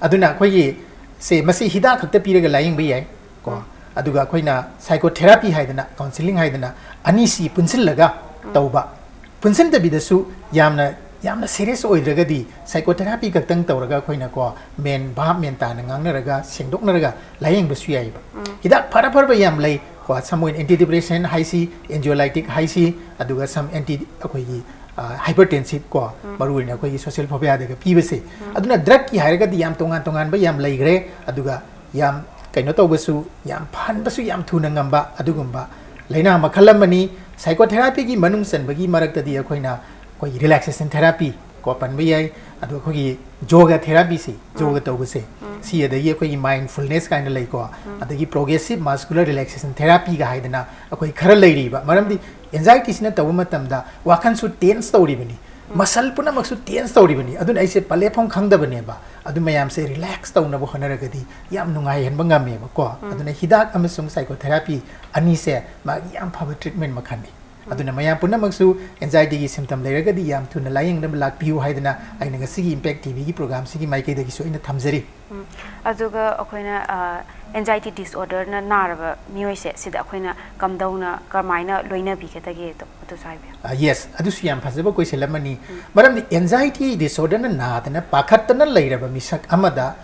ꯑꯗꯨꯅ ꯑꯩꯈꯣꯏꯒꯤ ꯁꯦ, ꯃꯁꯤ ꯍꯤꯗꯥꯛ ꯈꯛꯇ ꯄꯤꯔꯒ ꯂꯥꯌꯦꯡꯕ ꯌꯥꯏ꯫ ꯀꯣ, ꯑꯗꯨꯒ ꯑꯩꯈꯣꯏꯅ psychotherapy ꯍꯥꯏꯗꯅ, counselling ꯍꯥꯏꯗꯅ, ꯑꯅꯤꯁꯤ ꯄꯨꯟꯁꯤꯜꯂꯒ ꯇꯧꯕ꯫ ꯄꯨꯟꯁꯤꯟꯗꯕꯤꯗꯁꯨ ꯌꯥꯝꯅ, ꯌꯥꯝꯅ serious ꯑꯣꯏꯗ꯭ꯔꯒꯗꯤ psychotherapy ꯈꯛꯇꯪ ꯇꯧꯔꯒ ꯑꯩꯈꯣꯏꯅ, ꯀꯣ, ꯃꯦꯟ ꯚꯥꯞ ꯃꯦꯟ ꯇꯥꯅ ꯉꯥꯡꯅꯔꯒ, ꯁꯦꯡꯗꯣꯛꯅꯔꯒ ꯂꯥꯌꯦꯡꯕꯁꯨ ꯌꯥꯏꯕ꯫ ꯍꯤꯗꯥꯛ ꯐꯔ ꯐꯔꯕ ꯌꯥꯝ ꯂꯩ, ꯀꯣ, some ꯑꯣꯏꯅ antidepressant ꯍꯥꯏꯁꯤ, anxiolytic ꯍꯥꯏꯁꯤ, ꯑꯗꯨꯒ some anti, ꯑꯩꯈꯣꯏꯒꯤ, ꯑ, hypertensive, ꯀꯣ, ꯃꯔꯨꯑꯣꯏꯅ ꯑꯩꯈꯣꯏꯒꯤ social phobiaꯗꯒ ꯄꯤꯕꯁꯦ꯫ ꯑꯗꯨꯅ drugꯀꯤ ꯍꯥꯏꯔꯒꯗꯤ ꯌꯥꯝ ꯇꯣꯉꯥꯟ ꯇꯣꯉꯥꯟꯕ ꯌꯥꯝ ꯂꯩꯈ꯭ꯔꯦ, ꯑꯗꯨꯒ ꯌꯥꯝ ꯀꯩꯅꯣ ꯇꯧꯕꯁꯨ, ꯌꯥꯝ ꯐꯍꯟꯕꯁꯨ ꯌꯥꯝ ꯊꯨꯅ ꯉꯝꯕ ꯑꯗꯨꯒꯨꯝꯕ ꯂꯥꯏꯅꯥ ꯃꯈꯜ ꯑꯃꯅꯤ꯫ Psychotherapyꯒꯤ ꯃꯅꯨꯡ ꯆꯟꯕꯒꯤ ꯃꯔꯛꯇꯗꯤ ꯑꯩꯈꯣꯏꯅ, ꯑꯩꯈꯣꯏꯒꯤ relaxation therapy, ꯀꯣ ꯄꯟꯕ ꯌꯥꯏ꯫ ꯑꯗꯣ ꯑꯩꯈꯣꯏꯒꯤ ꯌꯣꯒ ꯊꯦꯔꯥꯄꯤꯁꯦ, ꯌꯣꯒ ꯇꯧꯕꯁꯦ, ꯁꯤ ꯑꯗꯒꯤ ꯑꯩꯈꯣꯏꯒꯤ ꯃꯥꯏꯟꯐꯨꯜꯅꯦꯁ ꯀꯥꯏꯅ ꯂꯩꯀꯣ, ꯑꯗꯒꯤ ꯄ꯭ꯔꯣꯒ꯭ꯔꯦꯁꯤꯞ ꯃꯁꯀꯨꯂꯔ ꯔꯤꯂꯦꯛꯁꯦꯁꯟ ꯊꯦꯔꯥꯄꯤꯒ ꯍꯥꯏꯗꯅ ꯑꯩꯈꯣꯏ ꯈꯔ ꯂꯩꯔꯤꯕ꯫ ꯃꯔꯝꯗꯤ ꯑꯦꯟꯖꯥꯏꯇꯤꯁꯤꯅ ꯇꯧꯕ ꯃꯇꯝꯗ ꯋꯥꯈꯜꯁꯨ ꯇꯦꯟꯁ ꯇꯧꯔꯤꯕꯅꯤ, ꯃꯁꯜ ꯄꯨꯝꯅꯃꯛꯁꯨ ꯇꯦꯟꯁ ꯇꯧꯔꯤꯕꯅꯤ꯫ ꯑꯗꯨꯅ ꯑꯩꯁꯦ ꯄꯂꯦꯠꯐꯝ ꯈꯪꯗꯕꯅꯦꯕ꯫ ꯑꯗꯨ ꯃꯌꯥꯝꯁꯦ ꯔꯤꯂꯦꯛꯁ ꯇꯧꯅꯕ ꯍꯣꯠꯅꯔꯒꯗꯤ ꯌꯥꯝ ꯅꯨꯡꯉꯥꯏꯍꯟꯕ ꯉꯝꯃꯦꯕꯀꯣ꯫ ꯑꯗꯨꯅ ꯍꯤꯗꯥꯛ ꯑꯃꯁꯨꯡ ꯁꯥꯏꯀꯣꯊꯦꯔꯥꯄꯤ ꯑꯅꯤꯁꯦ ꯃꯥꯒꯤ ꯌꯥꯝ ꯐꯕ ꯇ꯭ꯔꯤꯠꯃꯦꯟ ꯃꯈꯜꯅꯤ꯫ ꯑꯗꯨꯅ ꯃꯌꯥꯝ ꯄꯨꯝꯅꯃꯛꯁꯨ ꯑꯦꯟꯖꯥꯏꯇꯤꯒꯤ ꯁꯤꯝꯇꯝ ꯂꯩꯔꯒꯗꯤ ꯌꯥꯝ ꯊꯨꯅ ꯂꯥꯏꯌꯦꯡꯅꯕ ꯂꯥꯛꯄꯤꯌꯨ ꯍꯥꯏꯗꯅ ꯑꯩꯅ ꯉꯁꯤꯒꯤ ꯏꯝꯄꯦꯛ ꯇꯤꯚꯤꯒꯤ ꯄ꯭ꯔꯣꯒ꯭ꯔꯥꯝꯁꯤꯒꯤ ꯃꯥꯏꯀꯩꯗꯒꯤꯁꯨ ꯑꯩꯅ ꯊꯝꯖꯔꯤ꯫ ꯎꯝ꯫ ꯑꯗꯨꯒ ꯑꯩꯈꯣꯏꯅ, ꯑ, ꯑꯦꯟꯖꯥꯏꯇꯤ ꯗꯤꯁꯑꯣꯔꯗꯔꯅ ꯅꯥꯔꯕ ꯃꯤꯑꯣꯏꯁꯦ ꯁꯤꯗ ꯑꯩꯈꯣꯏꯅ ꯀꯝꯗꯧꯅ, ꯀꯔꯝꯍꯥꯏꯅ ꯂꯣꯏꯅꯕꯤꯒꯗꯒꯦꯗꯣ ꯑꯗꯨꯁꯨ ꯍꯥꯏꯕꯤꯌꯨ꯫ ꯑ, ꯌꯦꯁ, ꯑꯗꯨꯁꯨ ꯌꯥꯝ ꯐꯖꯕ ꯀꯣꯏꯁꯟ ꯑꯃꯅꯤ꯫ ꯃꯔꯝꯗꯤ ꯑꯦꯟꯖꯥꯏꯇꯤ ꯗꯤꯁꯑꯣꯔꯗꯔꯅ ꯅꯥꯗꯅ ꯄꯥꯈꯠꯇꯅ ꯂꯩꯔꯕ ꯃꯤꯁꯛ ꯑꯃꯗ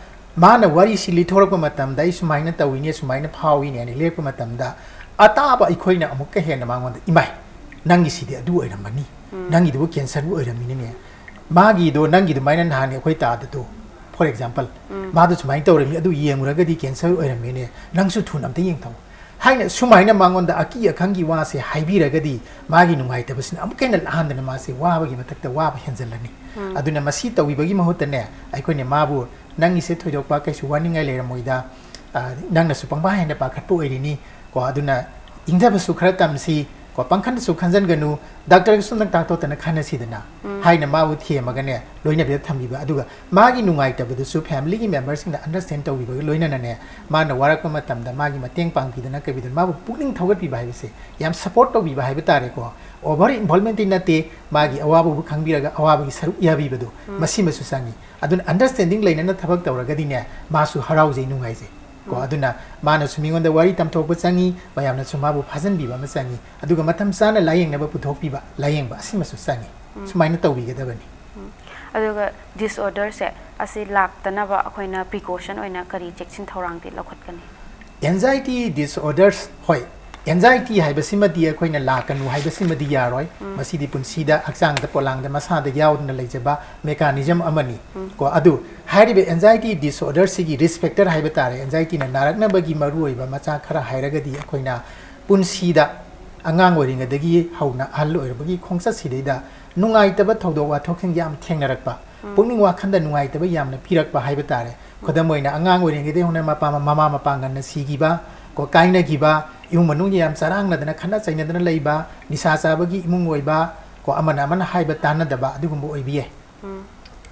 ꯃꯥꯅ ꯋꯥꯔꯤꯁꯤ ꯂꯤꯊꯣꯔꯛꯄ ꯃꯇꯝꯗ, "ꯑꯩ ꯁꯨꯃꯥꯏꯅ ꯇꯧꯏꯅꯦ, ꯁꯨꯃꯥꯏꯅ ꯐꯥꯎꯏꯅꯦ" ꯍꯥꯏꯅ ꯂꯤꯔꯛꯄ ꯃꯇꯝꯗ, ꯑꯇꯥꯕ ꯑꯩꯈꯣꯏꯅ ꯑꯃꯨꯛꯀ ꯍꯦꯟꯅ ꯃꯉꯣꯟꯗ, "ꯏꯃꯥꯏ, ꯅꯪꯒꯤꯁꯤꯗꯤ ꯑꯗꯨ ꯑꯣꯏꯔꯝꯃꯅꯤ, ꯅꯪꯒꯤꯗꯨꯕꯨ ꯀꯦꯟꯁꯔꯕꯨ ꯑꯣꯏꯔꯝꯃꯤꯅꯤꯅꯦ, ꯃꯥꯒꯤꯗꯣ ꯅꯪꯒꯤ ꯑꯗꯨꯃꯥꯏꯅ ꯅꯍꯥꯟ ꯑꯩꯈꯣꯏ ꯇꯥꯗꯗꯣ, ꯐꯣꯔ ꯑꯦꯛꯖꯥꯝꯄꯜ, ꯃꯥꯗꯣ ꯁꯨꯃꯥꯏꯅ ꯇꯧꯔꯝꯃꯤ, ꯑꯗꯨ ꯌꯦꯡꯉꯨꯔꯒꯗꯤ ꯀꯦꯟꯁꯔ ꯑꯣꯏꯔꯝꯃꯤꯅꯦ, ꯅꯪꯁꯨ ꯊꯨꯅ ꯑꯝꯇ ꯌꯦꯡꯊꯣꯛꯎ" ꯍꯥꯏꯅ ꯁꯨꯃꯥꯏꯅ ꯃꯉꯣꯟꯗ ꯑꯀꯤ ꯑꯈꯪꯒꯤ ꯋꯥꯁꯦ ꯍꯥꯏꯕꯤꯔꯒꯗꯤ, ꯃꯥꯒꯤ ꯅꯨꯡꯉꯥꯏꯇꯕꯁꯤꯅ ꯑꯃꯨꯛꯀ ꯍꯦꯟꯅ ꯂꯥꯍꯟꯗꯅ ꯃꯥꯁꯦ ꯋꯥꯕꯒꯤ ꯃꯊꯛꯇ ꯋꯥꯕ ꯍꯦꯟꯖꯜꯂꯅꯤ꯫ ꯑꯗꯨꯅ ꯃꯁꯤ ꯇꯧꯕꯤꯕꯒꯤ ꯃꯍꯨꯠꯇꯅꯦ, ꯑꯩꯈꯣꯏꯅ ꯃꯥꯕꯨ, "ꯅꯪꯒꯤꯁꯦ ꯊꯣꯏꯗꯣꯛꯄ ꯀꯩꯁꯨ ꯋꯥꯅꯤꯡꯉꯥꯏ ꯂꯩꯔꯝꯃꯣꯏꯗ, ꯑ, ꯅꯪꯅꯁꯨ ꯄꯪꯄꯥ ꯍꯦꯟꯅ ꯄꯥꯈꯠꯄ ꯑꯣꯏꯔꯤꯅꯤ ꯀꯣ, ꯑꯗꯨꯅ ꯏꯪꯊꯕꯁꯨ ꯈꯔ ꯇꯝꯁꯤ ꯀꯣ, ꯄꯪꯈꯟꯗꯁꯨ ꯈꯟꯖꯟꯒꯅꯨ, ꯗꯥꯛꯇꯔꯒꯁꯨ ꯅꯪ ꯇꯥꯛꯊꯣꯛꯇꯅ ꯈꯟꯅꯁꯤꯗꯅ" ꯍꯥꯏꯅ ꯃꯥꯕꯨ ꯊꯦꯝꯃꯒꯅꯦ, ꯂꯣꯏꯅꯕꯤꯗ ꯊꯝꯕꯤꯕ꯫ ꯑꯗꯨꯒ ꯃꯥꯒꯤ ꯅꯨꯡꯉꯥꯏꯇꯕꯗꯨꯁꯨ ꯐꯦꯃꯤꯂꯤꯒꯤ ꯃꯦꯝꯕꯔꯁꯤꯡꯅ ꯑꯟꯗꯔꯁ꯭ꯇꯦꯟ ꯇꯧꯕꯤꯕꯒ ꯂꯣꯏꯅꯅꯅꯦ, ꯃꯥꯅ ꯋꯥꯔꯛꯄ ꯃꯇꯝꯗ ꯃꯥꯒꯤ ꯃꯇꯦꯡ ꯄꯥꯡꯕꯤꯗꯅ ꯀꯩꯕꯤꯗꯅ ꯃꯥꯕꯨ ꯄꯨꯛꯅꯤꯡ ꯊꯧꯒꯠꯄꯤꯕ ꯍꯥꯏꯕꯁꯦ, ꯌꯥꯝ ꯁꯄꯣꯔꯠ ꯇꯧꯕꯤꯕ ꯍꯥꯏꯕ ꯇꯥꯔꯦꯀꯣ꯫ ꯑꯣꯚꯔ ꯏꯟꯚꯣꯜꯕꯃꯦꯟꯇꯤ ꯅꯠꯇꯦ, ꯃꯥꯒꯤ ꯑꯋꯥꯕꯕꯨ ꯈꯪꯕꯤꯔꯒ ꯑꯋꯥꯕꯒꯤ ꯁꯔꯨꯛ ꯌꯥꯕꯤꯕꯗꯣ, ꯃꯁꯤꯃꯁꯨ ꯆꯪꯉꯤ꯫ ꯑꯗꯨꯅ ꯑꯟꯗꯔꯁ꯭ꯇꯦꯟꯗꯤꯡ ꯂꯩꯅꯅ ꯊꯕꯛ ꯇꯧꯔꯒꯗꯤꯅꯦ, ꯃꯥꯁꯨ ꯍꯔꯥꯎꯖꯩ, ꯅꯨꯡꯉꯥꯏꯖꯩ ꯀꯣ꯫ ꯑꯗꯨꯅ ꯃꯥꯅꯁꯨ ꯃꯤꯉꯣꯟꯗ ꯋꯥꯔꯤ ꯇꯝꯊꯣꯛꯄ ꯆꯪꯉꯤ, ꯃꯌꯥꯝꯅꯁꯨ ꯃꯥꯕꯨ ꯐꯥꯖꯤꯟꯕꯤꯕ ꯑꯃ ꯆꯪꯉꯤ, ꯑꯗꯨꯒ ꯃꯇꯝ ꯆꯥꯅ ꯂꯥꯌꯦꯡꯅꯕ ꯄꯨꯊꯣꯛꯄꯤꯕ, ꯂꯥꯌꯦꯡꯕ ꯑꯁꯤꯃꯁꯨ ꯆꯪꯉꯤ꯫ ꯁꯨꯃꯥꯏꯅ ꯇꯧꯕꯤꯒꯗꯕꯅꯤ꯫ ꯎꯝ꯫ ꯑꯗꯨꯒ ꯗꯤꯁꯑꯣꯔꯗꯔꯁꯦ ꯑꯁꯤ ꯂꯥꯛꯇꯅꯕ ꯑꯩꯈꯣꯏꯅ ꯄ꯭ꯔꯤꯀꯣꯁꯟ ꯑꯣꯏꯅ ꯀꯔꯤ ꯆꯦꯛꯁꯤꯟ ꯊꯧꯔꯥꯡꯗꯤ ꯂꯧꯈꯠꯀꯅꯤ? ꯑꯦꯟꯖꯥꯏꯇꯤ ꯗꯤꯁꯑꯣꯔꯗꯔꯁ, ꯍꯣꯏ, ꯑꯦꯟꯖꯥꯏꯇꯤ ꯍꯥꯏꯕꯁꯤꯃꯗꯤ ꯑꯩꯈꯣꯏꯅ ꯂꯥꯛꯀꯅꯨ ꯍꯥꯏꯕꯁꯤꯃꯗꯤ ꯌꯥꯔꯣꯏ꯫ ꯃꯁꯤꯗꯤ ꯄꯨꯟꯁꯤꯗ ꯍꯛꯆꯥꯡꯗ ꯄꯣꯂꯥꯡꯗ ꯃꯁꯥꯗ ꯌꯥꯎꯗꯨꯅ ꯂꯩꯖꯕ ꯃꯦꯀꯥꯅꯤꯖꯝ ꯑꯃꯅꯤ꯫ ꯀꯣ, ꯑꯗꯨ ꯍꯥꯏꯔꯤꯕ ꯑꯦꯟꯖꯥꯏꯇꯤ ꯗꯤꯁꯑꯣꯔꯗꯔꯁꯤꯒꯤ ꯔꯤꯁꯛ ꯐꯦꯛꯇꯔ ꯍꯥꯏꯕ ꯇꯥꯔꯦ, ꯑꯦꯟꯖꯥꯏꯇꯤꯅ ꯅꯥꯔꯛꯅꯕꯒꯤ ꯃꯔꯨꯑꯣꯏꯕ ꯃꯆꯥꯛ ꯈꯔ ꯍꯥꯏꯔꯒꯗꯤ, ꯑꯩꯈꯣꯏꯅ ꯄꯨꯟꯁꯤꯗ ꯑꯉꯥꯡ ꯑꯣꯏꯔꯤꯉꯩꯗꯒꯤ ꯍꯧꯅ ꯑꯍꯜ ꯑꯣꯏꯔꯕꯒꯤ ꯈꯣꯡꯆꯠꯁꯤꯗꯩꯗ ꯅꯨꯡꯉꯥꯏꯇꯕ ꯊꯧꯗꯣꯛ ꯋꯥꯊꯣꯛꯁꯤꯡ ꯌꯥꯝ ꯊꯦꯡꯅꯔꯛꯄ, ꯄꯨꯛꯅꯤꯡ ꯋꯥꯈꯜꯗ ꯅꯨꯡꯉꯥꯏꯇꯕ ꯌꯥꯝꯅ ꯄꯤꯔꯛꯄ ꯍꯥꯏꯕ ꯇꯥꯔꯦ꯫ ꯈꯨꯗꯝ ꯑꯣꯏꯅ, ꯑꯉꯥꯡ ꯑꯣꯏꯔꯤꯉꯩꯗꯒꯤ ꯍꯧꯅ ꯃꯄꯥ, ꯃꯃꯥ ꯃꯄꯥ ꯉꯟꯅ ꯁꯤꯈꯤꯕ, ꯀꯣ, ꯀꯥꯏꯅꯈꯤꯕ, ꯏꯃꯨꯡ ꯃꯅꯨꯡ ꯌꯥꯝ ꯆꯔꯥꯡꯅꯗꯅ, ꯈꯠꯅ ꯆꯩꯅꯗꯅ ꯂꯩꯕ, ꯅꯤꯁꯥ ꯆꯥꯕꯒꯤ ꯏꯃꯨꯡ ꯑꯣꯏꯕ, ꯀꯣ, ꯑꯃꯅ ꯑꯃꯅ ꯍꯥꯏꯕ ꯇꯥꯅꯗꯕ, ꯑꯗꯨꯒꯨꯝꯕ ꯑꯣꯏꯕ ꯌꯥꯏ꯫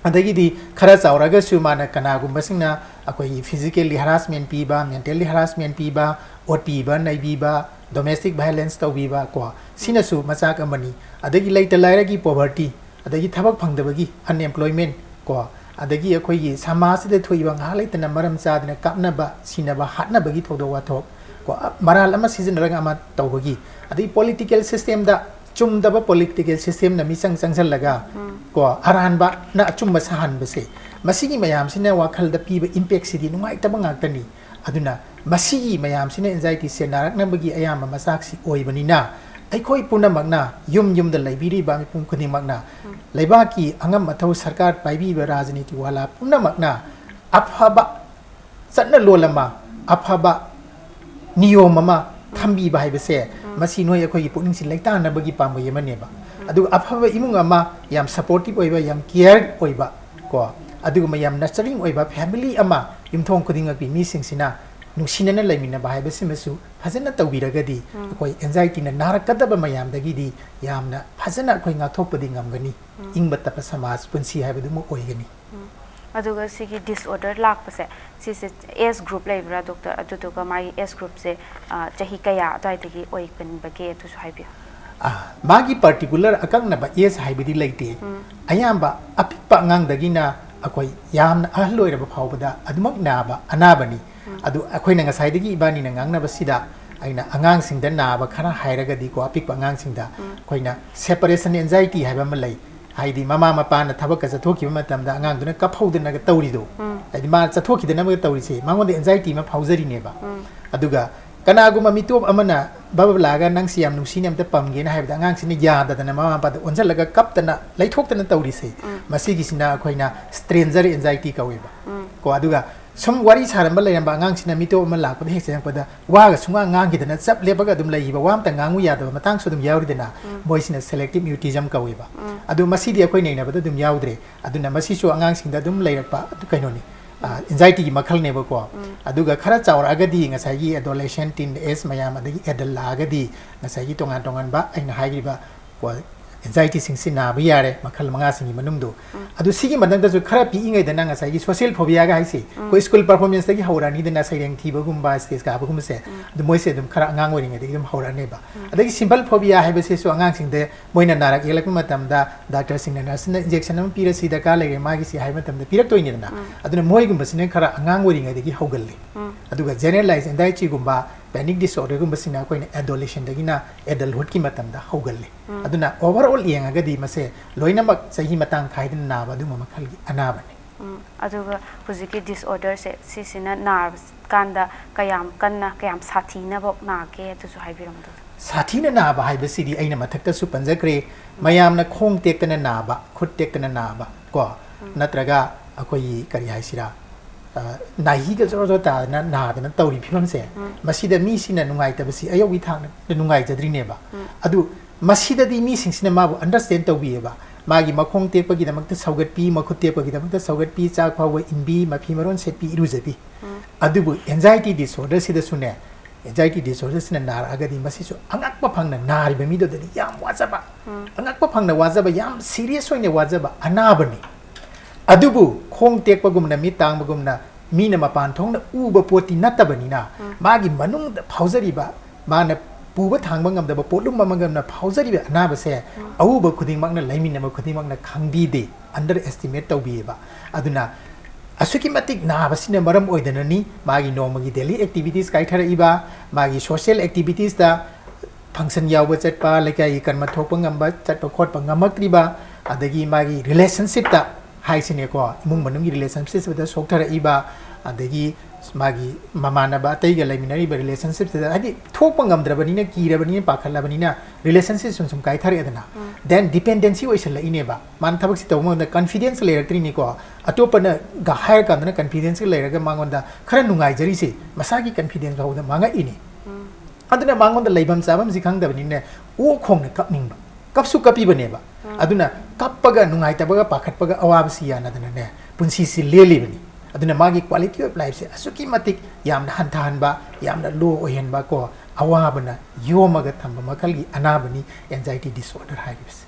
ꯑꯗꯒꯤꯗꯤ ꯈꯔ ꯆꯥꯎꯔꯒꯁꯨ ꯃꯥꯅ ꯀꯅꯥꯒꯨꯝꯕꯁꯤꯡꯅ ꯑꯩꯈꯣꯏꯒꯤ physically harassment ꯄꯤꯕ, mentally harassment ꯄꯤꯕ, ꯑꯣꯠꯄꯤꯕ, ꯅꯩꯕꯤꯕ, domestic violence ꯇꯧꯕꯤꯕ, ꯀꯣ, ꯁꯤꯅꯁꯨ ꯃꯆꯥꯛ ꯑꯃꯅꯤ꯫ ꯑꯗꯒꯤ ꯂꯩꯇ ꯂꯥꯏꯔꯒꯤ poverty, ꯑꯗꯒꯤ ꯊꯕꯛ ꯐꯪꯗꯕꯒꯤ unemployment, ꯀꯣ, ꯑꯗꯒꯤ ꯑꯩꯈꯣꯏꯒꯤ ꯁꯃꯥꯖꯁꯤꯗ ꯊꯣꯛꯏꯕ ꯉꯥꯏꯍꯥꯛ ꯂꯩꯇꯅ ꯃꯔꯝ ꯆꯥꯗꯅ ꯀꯥꯞꯅꯕ, ꯁꯤꯅꯕ, ꯍꯥꯠꯅꯕꯒꯤ ꯊꯧꯗꯣꯛ ꯋꯥꯊꯣꯛ, ꯀꯣ, ꯃꯔꯥꯜ ꯑꯃ ꯁꯤꯖꯤꯟꯅꯔꯒ ꯑꯃ ꯇꯧꯕꯒꯤ, ꯑꯗꯒꯤ political systemꯗ ꯆꯨꯝꯗꯕ political systemꯅ ꯃꯤꯆꯪ ꯆꯪꯁꯜꯂꯒ, ꯀꯣ, ꯑꯔꯥꯟꯕꯅ ꯑꯆꯨꯝꯕ ꯁꯥꯍꯟꯕꯁꯦ, ꯃꯁꯤꯒꯤ ꯃꯌꯥꯝꯁꯤꯅ ꯋꯥꯈꯜꯗ ꯄꯤꯕ impactꯁꯤꯗꯤ ꯅꯨꯡꯉꯥꯏꯇꯕ ꯉꯥꯛꯇꯅꯤ꯫ ꯑꯗꯨꯅ ꯃꯁꯤꯒꯤ ꯃꯌꯥꯝꯁꯤꯅ anxietyꯁꯦ ꯅꯥꯔꯛꯅꯕꯒꯤ ꯑꯌꯥꯝꯕ ꯃꯆꯥꯛꯁꯤ ꯑꯣꯏꯕꯅꯤꯅ, ꯑꯩꯈꯣꯏ ꯄꯨꯝꯅꯃꯛꯅ, ꯌꯨꯝ ꯌꯨꯝꯗ ꯂꯩꯕꯤꯔꯤꯕ ꯃꯤꯄꯨꯝ ꯈꯨꯗꯤꯡꯃꯛꯅ, ꯂꯩꯕꯥꯛꯀꯤ ꯑꯉꯝ ꯑꯊꯧ ꯁꯔꯀꯥꯔ ꯄꯥꯏꯕꯤꯕ ꯔꯥꯖꯅꯤꯇꯤ ꯋꯥꯂꯥ ꯄꯨꯝꯅꯃꯛꯅ ꯑꯐꯕ ꯆꯠꯅꯂꯣꯟ ꯑꯃ, ꯑꯐꯕ ꯅꯤꯌꯣꯝ ꯑꯃ ꯊꯝꯕꯤꯕ ꯍꯥꯏꯕꯁꯦ, ꯃꯁꯤ ꯅꯣꯏ ꯑꯩꯈꯣꯏꯒꯤ ꯄꯨꯛꯅꯤꯡꯁꯤ ꯂꯩꯇꯥꯅꯕꯒꯤ ꯄꯥꯝꯕꯩ ꯑꯃꯅꯦꯕ꯫ ꯑꯗꯨꯒ ꯑꯐꯕ ꯏꯃꯨꯡ ꯑꯃ, ꯌꯥꯝ supportive ꯑꯣꯏꯕ, ꯌꯥꯝ care ꯑꯣꯏꯕ, ꯀꯣ, ꯑꯗꯨꯒꯨꯝꯕ ꯌꯥꯝ nurturing ꯑꯣꯏꯕ family ꯑꯃ, ꯌꯨꯝꯊꯣꯡ ꯈꯨꯗꯤꯡꯃꯛꯀꯤ ꯃꯤꯁꯤꯡꯁꯤꯅ ꯅꯨꯡꯁꯤꯅꯅ ꯂꯩꯃꯤꯟꯅꯕ ꯍꯥꯏꯕꯁꯤꯃꯁꯨ ꯐꯖꯅ ꯇꯧꯕꯤꯔꯒꯗꯤ, ꯑꯩꯈꯣꯏ anxietyꯅ ꯅꯥꯔꯛꯀꯗꯕ ꯃꯌꯥꯝꯗꯒꯤꯗꯤ ꯌꯥꯝꯅ ꯐꯖꯅ ꯑꯩꯈꯣꯏ ꯉꯥꯛꯊꯣꯛꯄꯗꯤ ꯉꯝꯒꯅꯤ꯫ ꯏꯪꯕ ꯇꯞꯄ ꯁꯃꯥꯖ ꯄꯨꯟꯁꯤ ꯍꯥꯏꯕꯗꯨꯃ ꯑꯣꯏꯒꯅꯤ꯫ ꯑꯗꯨꯒ ꯁꯤꯒꯤ disorder ꯂꯥꯛꯄꯁꯦ, ꯁꯤꯁꯦ age group ꯂꯩꯕ꯭ꯔꯥ doctor? ꯑꯗꯨꯗꯨꯒ ꯃꯥꯒꯤ age groupꯁꯦ, ꯑ, ꯆꯍꯤ ꯀꯌꯥ ꯑꯗꯨꯋꯥꯏꯗꯒꯤ ꯑꯣꯏꯒꯟꯕꯒꯦ? ꯑꯗꯨꯁꯨ ꯍꯥꯏꯕꯤꯌꯨ꯫ ꯑ, ꯃꯥꯒꯤ particular ꯑꯀꯛꯅꯕ age ꯍꯥꯏꯕꯗꯤ ꯂꯩꯇꯦ꯫ ꯑꯌꯥꯝꯕ ꯑꯄꯤꯛꯄ ꯑꯉꯥꯡꯗꯒꯤꯅ ꯑꯩꯈꯣꯏ ꯌꯥꯝꯅ ꯑꯍꯜ ꯑꯣꯏꯔꯕ ꯐꯥꯎꯕꯗ ꯑꯗꯨꯃꯛ ꯅꯥꯕ ꯑꯅꯥꯕꯅꯤ꯫ ꯑꯗꯨ ꯑꯩꯈꯣꯏꯅ ꯉꯁꯥꯏꯗꯒꯤ ꯏꯕꯥꯅꯤꯅ ꯉꯥꯡꯅꯕꯁꯤꯗ ꯑꯩꯅ ꯑꯉꯥꯡꯁꯤꯡꯗ ꯅꯥꯕ ꯈꯔ ꯍꯥꯏꯔꯒꯗꯤꯀꯣ, ꯑꯄꯤꯛꯄ ꯑꯉꯥꯡꯁꯤꯡꯗ ꯑꯩꯈꯣꯏꯅ separation anxiety ꯍꯥꯏꯕ ꯑꯃ ꯂꯩ꯫ ꯍꯥꯏꯗꯤ ꯃꯃꯥ ꯃꯄꯥꯅ ꯊꯕꯛꯀ ꯆꯠꯊꯣꯛꯈꯤꯕ ꯃꯇꯝꯗ ꯑꯉꯥꯡꯗꯨꯅ ꯀꯞꯍꯧꯗꯅꯒ ꯇꯧꯔꯤꯗꯣ, ꯍꯥꯏꯗꯤ ꯃꯥ ꯆꯠꯊꯣꯛꯈꯤꯗꯅꯕꯒ ꯇꯧꯔꯤꯁꯦ, ꯃꯉꯣꯟꯗ anxiety ꯑꯃ ꯐꯥꯎꯖꯔꯤꯅꯦꯕ꯫ ꯑꯗꯨꯒ ꯀꯅꯥꯒꯨꯝꯕ ꯃꯤꯇꯣꯞ ꯑꯃꯅ ꯕꯕ ꯂꯥꯛꯑꯒ "ꯅꯪꯁꯤ ꯌꯥꯝ ꯅꯨꯡꯁꯤꯅꯦ, ꯑꯝꯇ ꯄꯝꯒꯦꯅ" ꯍꯥꯏꯕꯗ ꯑꯉꯥꯡꯁꯤꯅ ꯌꯥꯗꯗꯅ ꯃꯃꯥ ꯃꯄꯥꯗ ꯑꯣꯟꯁꯤꯜꯂꯒ ꯀꯞꯇꯅ ꯂꯩꯊꯣꯛꯇꯅ ꯇꯧꯔꯤꯁꯦ, ꯃꯁꯤꯒꯤꯁꯤꯅ ꯑꯩꯈꯣꯏꯅ stranger anxiety ꯀꯧꯋꯦꯕ꯫ ꯀꯣ, ꯑꯗꯨꯒ ꯁꯨꯝ ꯋꯥꯔꯤ ꯁꯥꯔꯝꯕ ꯂꯩꯔꯝꯕ ꯑꯉꯥꯡꯁꯤꯅ ꯃꯤꯇꯣꯞ ꯑꯃ ꯂꯥꯛꯄꯗ ꯍꯦꯛ ꯆꯪꯉꯛꯄꯗ ꯋꯥꯒ ꯁꯨꯡꯉꯥꯡ ꯉꯥꯡꯈꯤꯗꯅ ꯆꯞ ꯂꯦꯞꯄꯒ ꯑꯗꯨꯝ ꯂꯩꯈꯤꯕ, ꯋꯥ ꯑꯝꯇ ꯉꯥꯡꯉꯨ ꯌꯥꯗꯕ ꯃꯇꯥꯡꯁꯨ ꯑꯗꯨꯝ ꯌꯥꯎꯔꯤꯗꯅ꯫ ꯎꯝ꯫ ꯃꯣꯏꯁꯤꯅ selective mutism ꯀꯧꯋꯦꯕ꯫ ꯎꯝ꯫ ꯑꯗꯨ ꯃꯁꯤꯗꯤ ꯑꯩꯈꯣꯏ ꯅꯩꯅꯕꯗ ꯑꯗꯨꯝ ꯌꯥꯎꯗ꯭ꯔꯦ꯫ ꯑꯗꯨꯅ ꯃꯁꯤꯁꯨ ꯑꯉꯥꯡꯁꯤꯡꯗ ꯑꯗꯨꯝ ꯂꯩꯔꯛꯄ ꯑꯗꯨ ꯀꯩꯅꯣꯅꯤ, ꯑꯦꯟꯖꯥꯏꯇꯤꯒꯤ ꯃꯈꯜꯅꯦꯕꯀꯣ꯫ ꯎꯝ꯫ ꯑꯗꯨꯒ ꯈꯔ ꯆꯥꯎꯔꯛꯑꯒꯗꯤ ꯉꯁꯥꯏꯒꯤ adolescent, teen age ꯃꯌꯥꯝ, ꯑꯗꯒꯤ adult ꯂꯥꯛꯑꯒꯗꯤ ꯉꯁꯥꯏꯒꯤ ꯇꯣꯉꯥꯟ ꯇꯣꯉꯥꯟꯕ ꯑꯩꯅ ꯍꯥꯏꯈ꯭ꯔꯤꯕ ꯀꯣ, ꯑꯦꯟꯖꯥꯏꯇꯤꯁꯤꯡꯁꯤ ꯅꯥꯕ ꯌꯥꯔꯦ, ꯃꯈꯜ ꯃꯉꯥꯁꯤꯡꯒꯤ ꯃꯅꯨꯡꯗꯣ꯫ ꯎꯝ꯫ ꯑꯗꯨ ꯁꯤꯒꯤ ꯃꯊꯛꯇꯁꯨ ꯈꯔ ꯄꯤꯛꯏꯉꯩꯗꯅ ꯉꯁꯥꯏꯒꯤ social phobiaꯒ ꯍꯥꯏꯁꯤ, ꯎꯝ꯫ ꯑꯩꯈꯣꯏ school performanceꯇꯒꯤ ꯍꯧꯔꯛꯑꯅꯤꯗꯅ, ꯁꯩꯔꯦꯡ ꯊꯤꯕꯒꯨꯝꯕ, stage ꯀꯥꯕꯒꯨꯝꯕꯁꯦ꯫ ꯎꯝ꯫ ꯑꯗꯨ ꯃꯣꯏꯁꯦ ꯑꯗꯨꯝ ꯈꯔ ꯑꯉꯥꯡ ꯑꯣꯏꯔꯤꯉꯩꯗꯒꯤ ꯑꯗꯨꯝ ꯍꯧꯔꯛꯑꯅꯦꯕ꯫ ꯎꯝ꯫ ꯑꯗꯒꯤ simple phobia ꯍꯥꯏꯕꯁꯤꯁꯨ ꯑꯉꯥꯡꯁꯤꯡꯗ ꯃꯣꯏꯅ ꯅꯥꯔꯛ ꯌꯦꯛꯂꯛꯄ ꯃꯇꯝꯗ ꯗꯥꯛꯇꯔꯁꯤꯡꯅ, ꯅꯔꯁꯅ injection ꯑꯃ ꯄꯤꯔꯁꯤ, ꯗꯔꯀꯥꯔ ꯂꯩꯔꯦ ꯃꯥꯒꯤꯁꯤ ꯍꯥꯏꯕ ꯃꯇꯝꯗ ꯄꯤꯔꯛꯇꯣꯏꯅꯤꯗꯅ꯫ ꯎꯝ꯫ ꯑꯗꯨꯅ ꯃꯣꯏꯒꯨꯝꯕꯁꯤꯅ ꯈꯔ ꯑꯉꯥꯡ ꯑꯣꯏꯔꯤꯉꯩꯗꯒꯤ ꯍꯧꯒꯜꯂꯤ꯫ ꯎꯝ꯫ ꯑꯗꯨꯒ generalized anxietyꯒꯨꯝꯕ, panic disorderꯒꯨꯝꯕꯁꯤꯅ ꯑꯩꯈꯣꯏꯅ adolescentꯗꯒꯤꯅ adulthoodꯀꯤ ꯃꯇꯝꯗ ꯍꯧꯒꯜꯂꯤ꯫ ꯎꯝ꯫ ꯑꯗꯨꯅ overall ꯌꯦꯡꯉꯒꯗꯤ ꯃꯁꯦ ꯂꯣꯏꯅꯃꯛ ꯆꯍꯤ ꯃꯇꯥꯡ ꯈꯥꯏꯗꯅ ꯅꯥꯕ ꯑꯗꯨꯒꯨꯝꯕ ꯃꯈꯜꯒꯤ ꯑꯅꯥꯕꯅꯤ꯫ ꯎꯝ, ꯑꯗꯨꯒ ꯍꯧꯖꯤꯛꯀꯤ disorderꯁꯦ ꯁꯤꯁꯤꯅ ꯅꯥꯔꯀꯥꯟꯗ ꯀꯌꯥꯝ ꯀꯟꯅ, ꯀꯌꯥꯝ ꯁꯥꯊꯤꯅꯐꯥꯎ ꯅꯥꯒꯦ, ꯑꯗꯨꯁꯨ ꯍꯥꯏꯕꯤꯔꯝꯃꯨ꯫ ꯁꯥꯊꯤꯅ ꯅꯥꯕ ꯍꯥꯏꯕꯁꯤꯗꯤ ꯑꯩꯅ ꯃꯊꯛꯇꯁꯨ ꯄꯟꯖꯈ꯭ꯔꯦ, ꯃꯌꯥꯝꯅ ꯈꯣꯡ ꯇꯦꯛꯇꯅ ꯅꯥꯕ, ꯈꯨꯠ ꯇꯦꯛꯇꯅ ꯅꯥꯕ ꯀꯣ, ꯎꯝ꯫ ꯅꯠꯇ꯭ꯔꯒ ꯑꯩꯈꯣꯏꯒꯤ ꯀꯔꯤ ꯍꯥꯏꯁꯤꯔꯥ, ꯑ, ꯅꯥꯍꯤꯒ ꯖꯣꯔꯣ ꯖꯣꯔꯣ ꯇꯥꯗꯅ ꯅꯥꯗꯅ ꯇꯧꯔꯤ ꯐꯤꯕꯝꯁꯦ, ꯎꯝ꯫ ꯃꯁꯤꯗ ꯃꯤꯁꯤꯅ ꯅꯨꯡꯉꯥꯏꯇꯕꯁꯤ ꯑꯌꯧꯕꯒꯤ ꯊꯥꯛꯇ ꯅꯨꯡꯉꯥꯏꯖꯗ꯭ꯔꯤꯅꯦꯕ꯫ ꯎꯝ꯫ ꯑꯗꯨ ꯃꯁꯤꯗꯗꯤ ꯃꯤꯁꯤꯡꯁꯤꯅ ꯃꯥꯕꯨ understand ꯇꯧꯕꯤꯌꯦꯕ꯫ ꯃꯥꯒꯤ ꯃꯈꯣꯡ ꯇꯦꯛꯄꯒꯤꯗꯃꯛꯇ ꯁꯧꯒꯠꯄꯤ, ꯃꯈꯨꯠ ꯇꯦꯛꯄꯒꯤꯗꯃꯛꯇ ꯁꯧꯒꯠꯄꯤ, ꯆꯥꯛ ꯐꯥꯎꯕ ꯏꯟꯕꯤ, ꯃꯐꯤ ꯃꯔꯣꯟ ꯁꯦꯠꯄꯤ, ꯏꯔꯨꯖꯕꯤ꯫ ꯎꯝ꯫ ꯑꯗꯨꯕꯨ anxiety disorderꯁꯤꯗꯁꯨꯅꯦ, anxiety disorderꯁꯤꯅ ꯅꯥꯔꯛꯑꯒꯗꯤ ꯃꯁꯤꯁꯨ ꯑꯉꯛꯄ ꯐꯪꯅ ꯅꯥꯔꯤꯕ ꯃꯤꯗꯨꯗꯗꯤ ꯌꯥꯝ ꯋꯥꯖꯕ, ꯎꯝ꯫ ꯑꯉꯛꯄ ꯐꯪꯅ ꯋꯥꯖꯕ, ꯌꯥꯝ serious ꯑꯣꯏꯅ ꯋꯥꯖꯕ ꯑꯅꯥꯕꯅꯤ꯫ ꯑꯗꯨꯕꯨ ꯈꯣꯡ ꯇꯦꯛꯄꯒꯨꯝꯅ, ꯃꯤꯠ ꯇꯥꯡꯕꯒꯨꯝꯅ ꯃꯤꯅ ꯃꯄꯥꯟ ꯊꯣꯡꯅ ꯎꯕ ꯄꯣꯠꯇꯤ ꯅꯠꯇꯕꯅꯤꯅ, ꯎꯝ꯫ ꯃꯥꯒꯤ ꯃꯅꯨꯡꯗ ꯐꯥꯎꯖꯔꯤꯕ, ꯃꯥꯅ ꯄꯨꯕ ꯊꯥꯡꯕ ꯉꯝꯗꯕ ꯄꯣꯠꯂꯨꯝ ꯑꯃꯒꯨꯝꯅ ꯐꯥꯎꯖꯔꯤꯕ ꯑꯅꯥꯕꯁꯦ ꯎꯝ꯫ ꯑꯎꯕ ꯈꯨꯗꯤꯡꯃꯛꯅ, ꯂꯩꯃꯤꯟꯅꯕ ꯈꯨꯗꯤꯡꯃꯛꯅ ꯈꯪꯕꯤꯗꯦ, underestimate ꯇꯧꯕꯤꯌꯦꯕ꯫ ꯑꯗꯨꯅ ꯑꯁꯨꯛꯀꯤ ꯃꯇꯤꯛ ꯅꯥꯕꯁꯤꯅ ꯃꯔꯝ ꯑꯣꯏꯗꯅꯅꯤ ꯃꯥꯒꯤ ꯅꯣꯡꯃꯒꯤ daily activities ꯀꯥꯏꯊꯔꯛꯏꯕ, ꯃꯥꯒꯤ social activitiesꯇ function ꯌꯥꯎꯕ ꯆꯠꯄ, ꯂꯩꯀꯥꯏꯒꯤ ꯀꯔꯃ ꯊꯣꯛꯄ ꯉꯝꯕ, ꯆꯠꯄ ꯈꯣꯠꯄ ꯉꯝꯃꯛꯇ꯭ꯔꯤꯕ, ꯑꯗꯒꯤ ꯃꯥꯒꯤ relationshipꯇ ꯍꯥꯏꯁꯤꯅꯦꯀꯣ, ꯏꯃꯨꯡ ꯃꯅꯨꯡꯒꯤ relationshipꯇ ꯁꯣꯛꯊꯔꯛꯏꯕ, ꯑꯗꯒꯤ ꯃꯥꯒꯤ ꯃꯃꯥꯟꯅꯕ ꯑꯇꯩꯒ ꯂꯩꯃꯤꯟꯅꯔꯤꯕ ꯔꯤꯂꯦꯁꯟꯁꯤꯞꯁꯤꯗ, ꯍꯥꯏꯗꯤ ꯊꯣꯛꯄ ꯉꯝꯗ꯭ꯔꯕꯅꯤꯅ, ꯀꯤꯔꯕꯅꯤꯅ, ꯄꯥꯈꯠꯂꯕꯅꯤꯅ ꯔꯤꯂꯦꯁꯟꯁꯤꯞ ꯁꯨꯝ ꯁꯨꯝ ꯀꯥꯏꯊꯔꯛꯑꯦꯗꯅ꯫ ꯗꯦꯟ ꯗꯤꯄꯦꯟꯗꯦꯟꯁꯤ ꯑꯣꯏꯁꯜꯂꯛꯏꯅꯦꯕ꯫ ꯃꯥꯅ ꯊꯕꯛꯁꯤ ꯇꯧꯕ ꯃꯇꯝꯗ ꯀꯟꯐꯤꯗꯦꯟꯁ ꯂꯩꯔꯛꯇ꯭ꯔꯤꯅꯤꯀꯣ꯫ ꯑꯇꯣꯞꯄꯅꯒ ꯍꯥꯏꯔ ꯀꯥꯟꯗꯅ ꯀꯟꯐꯤꯗꯦꯟꯁꯀ ꯂꯩꯔꯒ ꯃꯉꯣꯟꯗ ꯈꯔ ꯅꯨꯡꯉꯥꯏꯖꯔꯤꯁꯦ, ꯃꯁꯥꯒꯤ ꯀꯟꯐꯤꯗꯦꯟꯁ ꯐꯥꯎꯕꯗ ꯃꯥꯡꯉꯛꯏꯅꯤ꯫ ꯑꯗꯨꯅ ꯃꯉꯣꯟꯗ ꯂꯩꯐꯝ ꯆꯥꯐꯝꯁꯤ ꯈꯪꯗꯕꯅꯤꯅ ꯑꯣꯛ ꯈꯣꯡꯅ ꯀꯞꯅꯤꯡꯕ, ꯀꯞꯁꯨ ꯀꯞꯄꯤꯕꯅꯦꯕ꯫ ꯑꯗꯨꯅ ꯀꯞꯄꯒ, ꯅꯨꯡꯉꯥꯏꯇꯕꯒ, ꯄꯥꯈꯠꯄꯒ, ꯑꯋꯥꯕꯁꯤ ꯌꯥꯅꯗꯅꯅꯦ ꯄꯨꯟꯁꯤꯁꯤ ꯂꯦꯜꯂꯤꯕꯅꯤ꯫ ꯑꯗꯨꯅ ꯃꯥꯒꯤ quality of lifeꯁꯦ ꯑꯁꯨꯛꯀꯤ ꯃꯇꯤꯛ ꯌꯥꯝꯅ ꯍꯟꯊꯍꯟꯕ, ꯌꯥꯝꯅ ꯂꯣ ꯑꯣꯏꯍꯟꯕ ꯀꯣ, ꯑꯋꯥꯕꯅ ꯌꯣꯝꯃꯒ ꯊꯝꯕ ꯃꯈꯜꯒꯤ ꯑꯅꯥꯕꯅꯤ ꯑꯦꯟꯖꯥꯏꯇꯤ ꯗꯤꯁꯑꯣꯔꯗꯔ ꯍꯥꯏꯔꯤꯕꯁꯦ꯫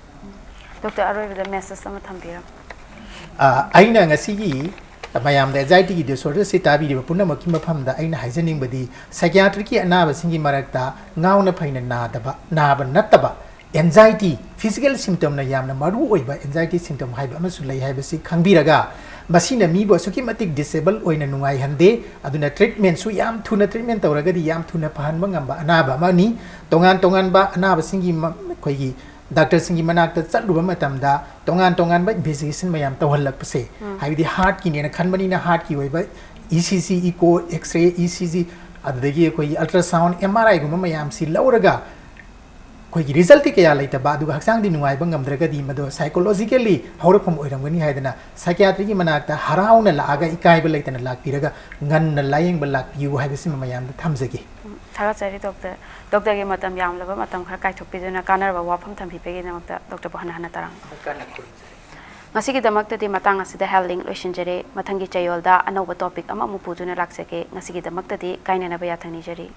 ꯗꯣꯛꯇꯔ, ꯑꯔꯣꯏꯕꯗ ꯃꯦꯁꯦꯖ ꯑꯃ ꯊꯝꯕꯤꯔꯝꯃꯨ꯫ ꯑ, ꯑꯩꯅ ꯉꯁꯤꯒꯤ ꯃꯌꯥꯝꯗ ꯑꯦꯟꯖꯥꯏꯇꯤꯒꯤ ꯗꯤꯁꯑꯣꯔꯗꯔꯁꯤ ꯇꯥꯕꯤꯔꯤꯕ ꯄꯨꯝꯅꯃꯛꯀꯤ ꯃꯐꯝꯗ ꯑꯩꯅ ꯍꯥꯏꯖꯅꯤꯡꯕꯗꯤ, ꯁꯥꯏꯀꯤꯌꯥꯇ꯭ꯔꯤꯛꯀꯤ ꯑꯅꯥꯕꯁꯤꯡꯒꯤ ꯃꯔꯛꯇ ꯉꯥꯎꯅ ꯐꯩꯅ ꯅꯥꯗꯕ, ꯅꯥꯕ ꯅꯠꯇꯕ, ꯑꯦꯟꯖꯥꯏꯇꯤ, ꯐꯤꯖꯤꯀꯦꯜ ꯁꯤꯝꯇꯝꯅ ꯌꯥꯝꯅ ꯃꯔꯨ ꯑꯣꯏꯕ ꯑꯦꯟꯖꯥꯏꯇꯤ ꯁꯤꯝꯇꯝ ꯍꯥꯏꯕ ꯑꯃꯁꯨ ꯂꯩ ꯍꯥꯏꯕꯁꯤ ꯈꯪꯕꯤꯔꯒ, ꯃꯁꯤꯅ ꯃꯤꯕꯨ ꯑꯁꯨꯛꯀꯤ ꯃꯇꯤꯛ ꯗꯤꯁꯑꯦꯕꯜ ꯑꯣꯏꯅ ꯅꯨꯡꯉꯥꯏꯍꯟꯗꯦ꯫ ꯑꯗꯨꯅ ꯇ꯭ꯔꯤꯠꯃꯦꯟꯁꯨ ꯌꯥꯝ ꯊꯨꯅ ꯇ꯭ꯔꯤꯠꯃꯦꯟ ꯇꯧꯔꯒꯗꯤ ꯌꯥꯝ ꯊꯨꯅ ꯐꯍꯟꯕ ꯉꯝꯕ ꯑꯅꯥꯕ ꯑꯃꯅꯤ꯫ ꯇꯣꯉꯥꯟ ꯇꯣꯉꯥꯟꯕ ꯑꯅꯥꯕꯁꯤꯡꯒꯤ ꯃ-, ꯑꯩꯈꯣꯏꯒꯤ ꯗꯥꯛꯇꯔꯁꯤꯡꯒꯤ ꯃꯅꯥꯛꯇ ꯆꯠꯂꯨꯕ ꯃꯇꯝꯗ ꯇꯣꯉꯥꯟ ꯇꯣꯉꯥꯟꯕ ꯏꯟꯚꯦꯁꯇꯤꯒꯦꯁꯟ ꯃꯌꯥꯝ ꯇꯧꯍꯜꯂꯛꯄꯁꯦ, ꯍꯥꯏꯕꯗꯤ ꯍꯥꯔꯠꯀꯤꯅꯦꯅ ꯈꯟꯕꯅꯤꯅ ꯍꯥꯔꯠꯀꯤ ꯑꯣꯏꯕ E C G, eco, X-ray, E C G, ꯑꯗꯨꯗꯒꯤ ꯑꯩꯈꯣꯏꯒꯤ ꯑꯜꯇ꯭ꯔꯥꯁꯥꯎꯟ, ꯑꯦꯝ ꯑꯥꯔ ꯑꯥꯏꯒꯨꯝꯕ ꯃꯌꯥꯝꯁꯤ ꯂꯧꯔꯒ ꯑꯩꯈꯣꯏꯒꯤ ꯔꯤꯖꯜꯇꯤ ꯀꯌꯥ ꯂꯩꯇꯕ, ꯑꯗꯨꯒ ꯍꯛꯆꯥꯡꯗꯤ ꯅꯨꯡꯉꯥꯏꯕ ꯉꯝꯗ꯭ꯔꯒꯗꯤ ꯃꯗꯨ ꯁꯥꯏꯀꯣꯂꯣꯖꯤꯀꯦꯜꯂꯤ ꯍꯧꯔꯛꯐꯝ ꯑꯣꯏꯔꯝꯒꯅꯤ ꯍꯥꯏꯗꯅ ꯁꯥꯏꯀꯤꯌꯥꯇ꯭ꯔꯤꯒꯤ ꯃꯅꯥꯛꯇ ꯍꯔꯥꯎꯅ ꯂꯥꯛꯑꯒ ꯏꯀꯥꯏꯕ ꯂꯩꯇꯅ ꯂꯥꯛꯄꯤꯔꯒ ꯉꯟꯅ ꯂꯥꯌꯦꯡꯕ ꯂꯥꯛꯄꯤꯌꯨ ꯍꯥꯏꯕꯁꯤꯃ ꯃꯌꯥꯝꯗ ꯊꯝꯖꯒꯦ꯫ ꯎꯝ, ꯊꯥꯒꯠꯆꯔꯤ ꯗꯣꯛꯇꯔ꯫ ꯗꯣꯛꯇꯔꯒꯤ ꯃꯇꯝ ꯌꯥꯝꯂꯕ ꯃꯇꯝ ꯈꯔ ꯀꯥꯏꯊꯣꯛꯄꯤꯗꯨꯅ ꯀꯥꯟꯅꯔꯕ ꯋꯥꯐꯝ ꯊꯝꯕꯤꯕꯒꯤꯗꯃꯛꯇ ꯗꯣꯛꯇꯔꯕꯨ ꯍꯟꯅ ꯍꯟꯅ ꯇꯔꯥꯝꯅ ꯉꯁꯤꯒꯤꯗꯃꯛꯇꯗꯤ ꯃꯇꯥꯡ ꯑꯁꯤꯗ ꯍꯦꯜ ꯂꯤꯡ ꯂꯣꯏꯁꯤꯟꯖꯔꯦ꯫ ꯃꯊꯪꯒꯤ ꯆꯌꯣꯜꯗ ꯑꯅꯧꯕ ꯇꯣꯄꯤꯛ ꯑꯃꯃꯨꯛ ꯄꯨꯗꯨꯅ ꯂꯥꯛꯆꯒꯦ꯫ ꯉꯁꯤꯒꯤꯗꯃꯛꯇꯗꯤ ꯀꯥꯏꯅꯅꯕ ꯌꯥꯊꯪ ꯅꯤꯖꯔꯤ꯫